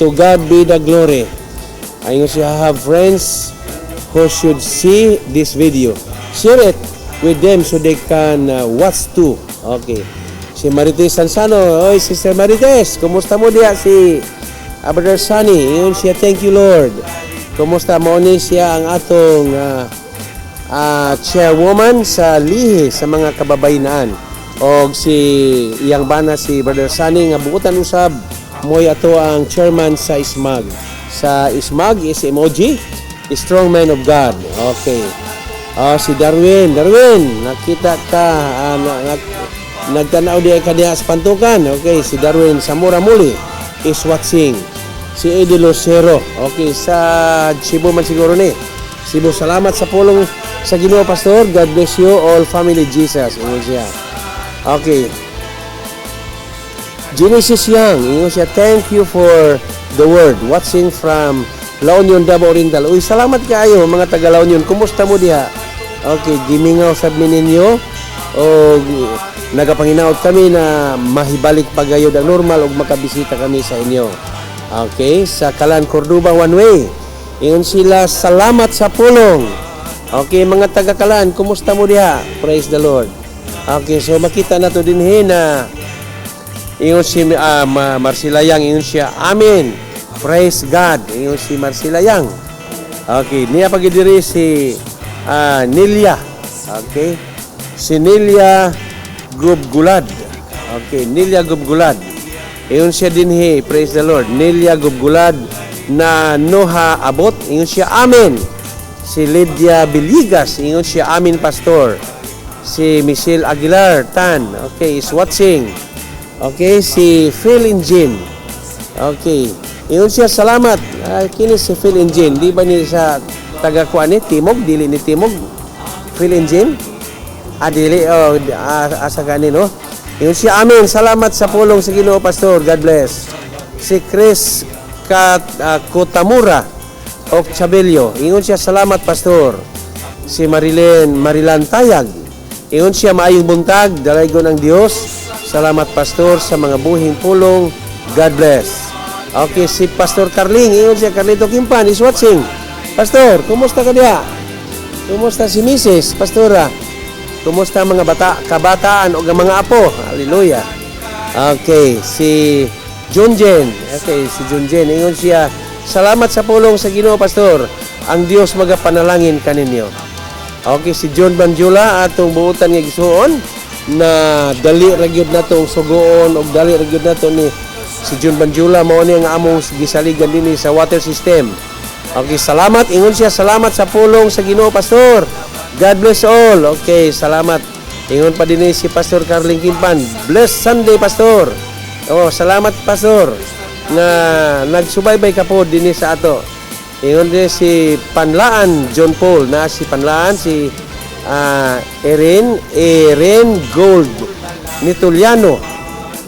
"To God be the glory." Ingon siya, "Have friends who should see this video. Share it with them so they can watch too." Okay. Si Marites Sansano, oy, Sister Marites, kumusta mo diya? Si Brother Sunny, ingon siya, "Thank you, Lord." Kumusta mo ni siya ang atong chairwoman sa lihi sa mga kababayenaan. Og si iyang bana, si Brother Sunny, nga buotan usab mo'y ato ang chairman sa ISMAG. Sa ISMAG is emoji, Strong Man of God. Okay. Ah, si Darwin, Darwin, nakita ka nagtanaw diay ka diha sa Pantukan. Okay, si Darwin Samura Muli is watching. Si Eddie Lucero. Okay, sa Cebu man siguro ni. Cebu, "Salamat sa pulong sa Ginoo, Pastor. God bless you all, family Jesus." Ingon siya. Okay. Genesis Young, ingon siya, "Thank you for the word. Watching from La Union, Davao Oriental." Uy, salamat kaayo, mga taga La Union. Kumusta mo diha? Okay, gimingaw sab mi ninyo. O nagapanginaot kami na mahibalik pagayod ang normal ug makabisita kami sa inyo. Okay, sa Kalan Cordoba One Way. Ingon sila, "Salamat sa pulong." Okay, mga taga Kalan, kumusta mo diha? Praise the Lord. Okay, so makita nato dinhi na ingon si Marcela Yang, ingon siya, "Amen. Praise God." Ingon si Marcela Yang. Okay, niya pag diri si Nilia. Okay. Si Nilia Gubgulad. Okay, Nilia Gubgulad. Ingon siya dinhi, praise the Lord. Nilia Gubgulad na Noha Abot. Ingon siya, "Amen." Si Lydia Biligas, ingon siya, "Amen, Pastor." Si Michelle Aguilar Tan, okay, is watching. Okay, si Phil Engine. Okay. Ingon siya, "Salamat." Ay, kini si Phil Engine. Di ba ni sa taga kuan ni Timog? Dili ni Timog? Phil Engine? Ah, dili. Oh, asa gani, no? Ingon siya, "Amen. Salamat sa pulong sa Ginoo, Pastor. God bless." Si Chris Kotamura of Chabello. Ingon siya, "Salamat, Pastor." Si Marilyn Marilan Tayag. Ingon siya, "Maayong buntag, dalaygon ang Dios. Salamat, Pastor, sa mga buhing pulong. God bless." Okay, si Pastor Carling, ingon siya, Carlito Kimpan is watching. Pastor, kumusta ka diha? Kumusta si Mrs. Pastora? Kumusta ang mga bata, kabataan o ang mga apo? Hallelujah. Okay, si Junjen. Okay, si Junjen. Ingon siya, "Salamat sa pulong sa Ginoo, Pastor. Ang Dios magapanalangin kaninyo." Okay, si John Banjula, atong buutan nga igsuon na dali ra gyud natong sugoon og dali ra gyud nato ni si John Banjula, mao ni ang among gisaligan dinhi sa water system. Okay, salamat. Ingon siya, "Salamat sa pulong sa Ginoo, Pastor. God bless all." Okay, salamat. Ingon pa dinhi si Pastor Carling Kimpan, "Bless Sunday, Pastor." Oh, salamat, Pastor, nga nagsubaybay ka po dinhi sa ato. Ingon din si Panlaan John Paul na si Panlaan si Erin Erin Gold Nituliano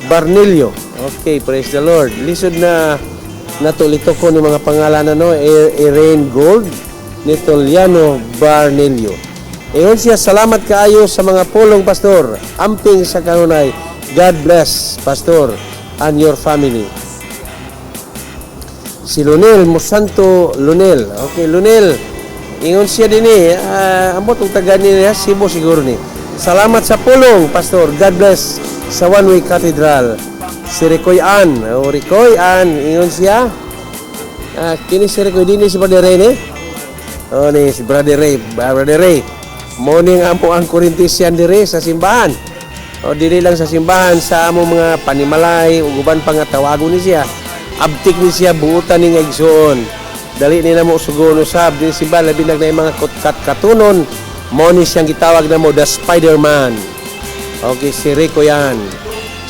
Barnillo. Okay, praise the Lord. Lisod na natulito ko ni mga pangalan, ano, Erin Gold Nituliano Barnillo. Ingon siya, "Salamat kaayo sa mga pulong, Pastor. Amping sa kanunay. God bless, Pastor, and your family." Si Lunel Musanto Lunel. Okay, Lunel. Ingon siya dinhi, ambot og taga niya, Cebu siguro ni. "Salamat sa pulong, Pastor. God bless sa One Way Cathedral." Si Ricoy Ann. O, Ricoy Ann, ingon siya. Kini si Ricoy dinhi, si Brother Ray ni. Oh, ni si Brother Ray, Brother Ray. Mo ni nga amo ang kurintisian dire sa simbahan. O dili lang sa simbahan, sa among mga panimalay ug uban pa nga tawagon ni siya. Abtik ni siya, buutan ni nga igsuon. Dali ni namo sugon usab din simbahan, labi na mga kat katunon. Mo ni siyang gitawag namo the Spider-Man. Okay, si Rico yan.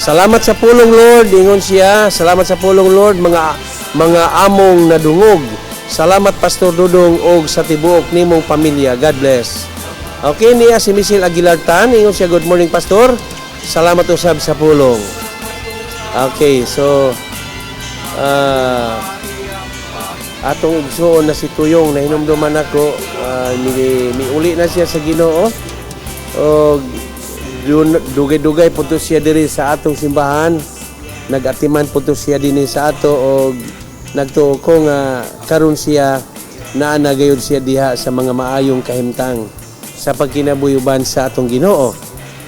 "Salamat sa pulong, Lord," ingon siya. "Salamat sa pulong, Lord, mga among nadungog. Salamat, Pastor Dudong, og sa tibuok nimong pamilya. God bless." Okay, niya si Michelle Aguilar Tan, ingon siya, "Good morning, Pastor. Salamat usab sa pulong." Okay, so atong igsuon na si Tuyong, nahinumduman ako, miuli na siya sa Ginoo o dugay-dugay po to siya diri sa atong simbahan, nag-atiman po to siya dinhi sa ato og nagtuo ko nga karon siya naa na gayud siya diha sa mga maayong kahimtang sa pagkinabuhi sa atong Ginoo.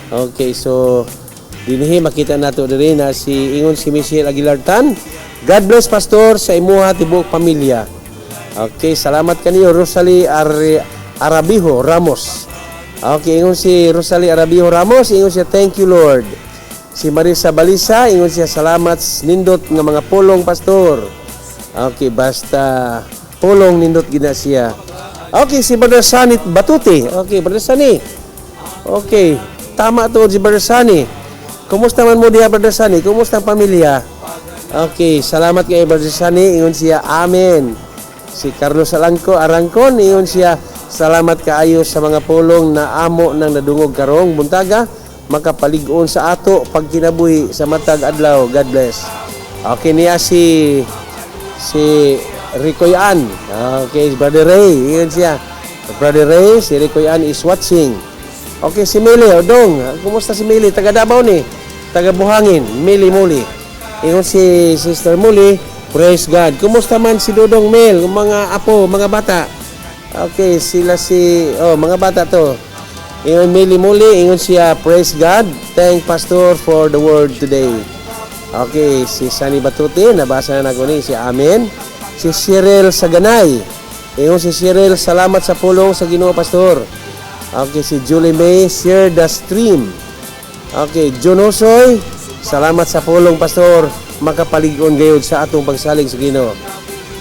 Okay, so dinhi makita nato diri na si ingon si Michelle Aguilar Tan, "God bless, Pastor, sa imuha tibuok pamilya." Okay, salamat kaniyo. Rosalie Arabijo Ramos. Okay, ingon si Rosalie Arabijo Ramos, ingon siya, "Thank you, Lord." Si Marisa Balisa, ingon siya, "Salamat nindot nga mga pulong, Pastor." Okay, basta pulong nindot gina siya. Okay, si Brother Sanit Batuti. Okay, Brother Sani. Okay, tama to si Brother Sani. Kumusta man mo diha, Brother Sani? Kumusta ang pamilya? Okay, salamat kay Brother Sani. Ingon siya, "Amen." Si Carlos Alangco Arangcon, ingon siya, "Salamat kaayo sa mga pulong na amo nang nadungog karong buntaga, makapalig-on sa ato pagkinabuhi sa matag adlaw. God bless." Okay, niya si si Ricoy Ann. Okay, Brother Ray, ingon siya. Brother Ray, si Ricoy Ann is watching. Okay, si Mili, Odong, kumusta si Mili? Taga Davao ni, taga Buhangin, Mili Muli. Ingon si Sister Muli, "Praise God. Kumusta man si Dudong Mel, mga apo, mga bata?" Okay, sila si, oh, mga bata to. Ingon Mili Muli, ingon siya, "Praise God. Thank Pastor for the word today." Okay, si Sunny Batuti, nabasa na nako ni si Amen. Si Cyril Saganay. Ingon si Cyril, "Salamat sa pulong sa Ginoo, Pastor." Okay, si Julie May, "Share the stream." Okay, John Osoy, "Salamat sa pulong, Pastor. Makapalig-on gayud sa atong pagsalig sa Ginoo."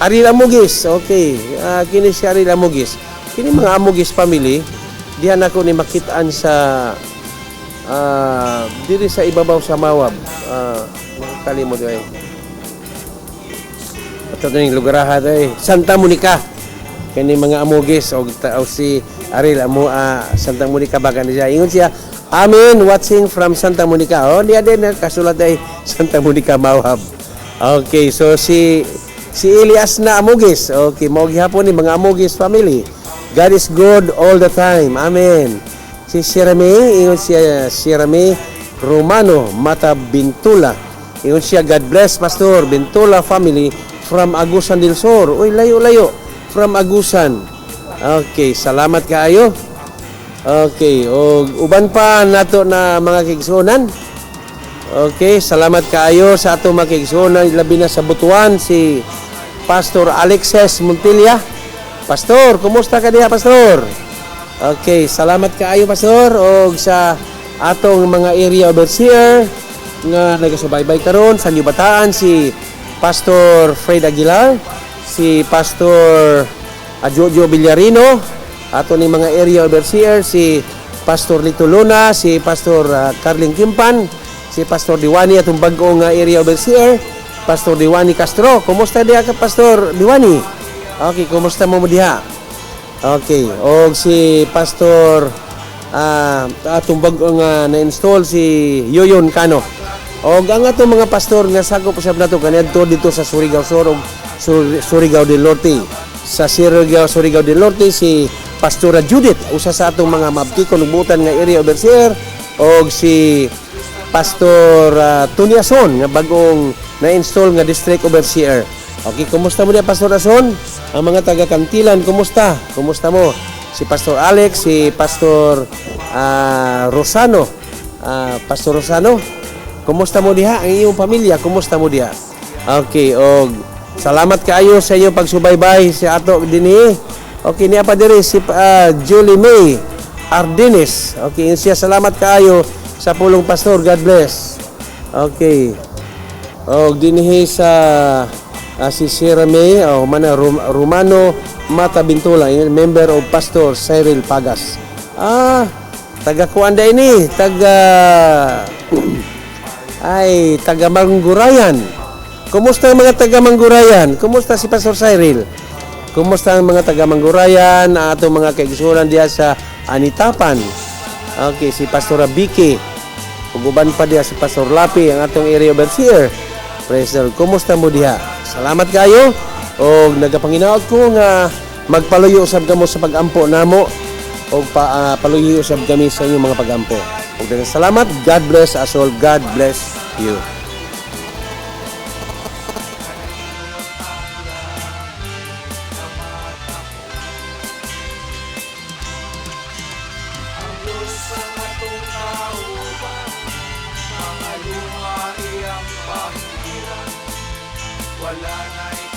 Ariel Amugis, okay. Kini si Ariel Amugis. Kini mga Amugis family, diha nako ni makitaan sa diri sa ibabaw sa Mawab. Makalimot ay. Ato ning lugar ay Santa Monica. Kini mga Amugis og si Ariel Amo, Santa Monica ba kani siya. Ingon siya, "Amen, watching from Santa Monica." Oh, diya din kasulat ay Santa Monica Mawab. Okay, so si si Elias na Amugis. Okay, mao gihapon ni mga Amugis family. "God is good all the time. Amen." Si Sirame, ingon siya, Sirame Romano Mata Bintula. Ingon siya, "God bless, Pastor Bintula family from Agusan del Sur." Uy, layo-layo. From Agusan. Okay, salamat kaayo. Okay, og uban pa nato na mga kaigsuonan. Okay, salamat kaayo sa atong mga kaigsuonan, labi na sa Butuan, si Pastor Alexes Montilla. Pastor, kumusta ka diha, Pastor? Okay, salamat kaayo, Pastor, og sa atong mga area overseer nga nagasubaybay karon sa New Bataan, si Pastor Fred Aguilar, si Pastor Jojo Villarino, ato ni mga area overseer, si Pastor Lito Luna, si Pastor Carling Kimpan, si Pastor Diwani, atong bag-o nga area overseer, Pastor Diwani Castro. Kumusta diha ka, Pastor Diwani? Okay, kumusta mo diha? Okay, og si Pastor atong bag-o nga na-install, si Yoyon Cano. Og ang atong mga pastor nga sakop usab nato kaniadto dito sa Surigao Sur ug Surigao del Norte. Sa Surigao del Norte, si Pastora Judith, usa sa atong mga mabtikon ug buutan nga area overseer, og si Pastor Tony Ason nga bagong na-install nga district overseer. Okay, kumusta mo diya, Pastor Ason? Ang mga taga Cantilan, kumusta? Kumusta mo? Si Pastor Alex, si Pastor Rosano. Pastor Rosano, kumusta mo diha? Ang iyong pamilya, kumusta mo diha? Okay, og salamat kaayo sa inyong pagsubaybay sa ato dinhi. Okay, niya pa diri si Julie May Ardenes. Okay, yun siya, salamat kaayo sa pulong, Pastor. God bless. Okay. Og dinhi sa si Sierra May, o mana Romano Mata Bintula, yun, member of Pastor Cyril Pagas. Taga kuan ini, taga ay taga Manggurayan. Kumusta ang mga taga Manggurayan? Kumusta si Pastor Cyril? Kumusta ang mga taga Manggurayan, ang atong mga kaigsuonan diha sa Anitapan? Okay, si Pastor Abiki. Ug uban pa diha si Pastor Lapi, ang atong area overseer. Praise the Lord. Kumusta mo diha? Salamat kayo. Og nagapanginaot ko nga magpaluyo usab kamo sa pagampo namo og paluyo usab kami sa inyong mga pagampo. Og daghang salamat. God bless us all. God bless you. Ang Diyos ang atong kauban, mga luha iyang pahiran. Wala na'y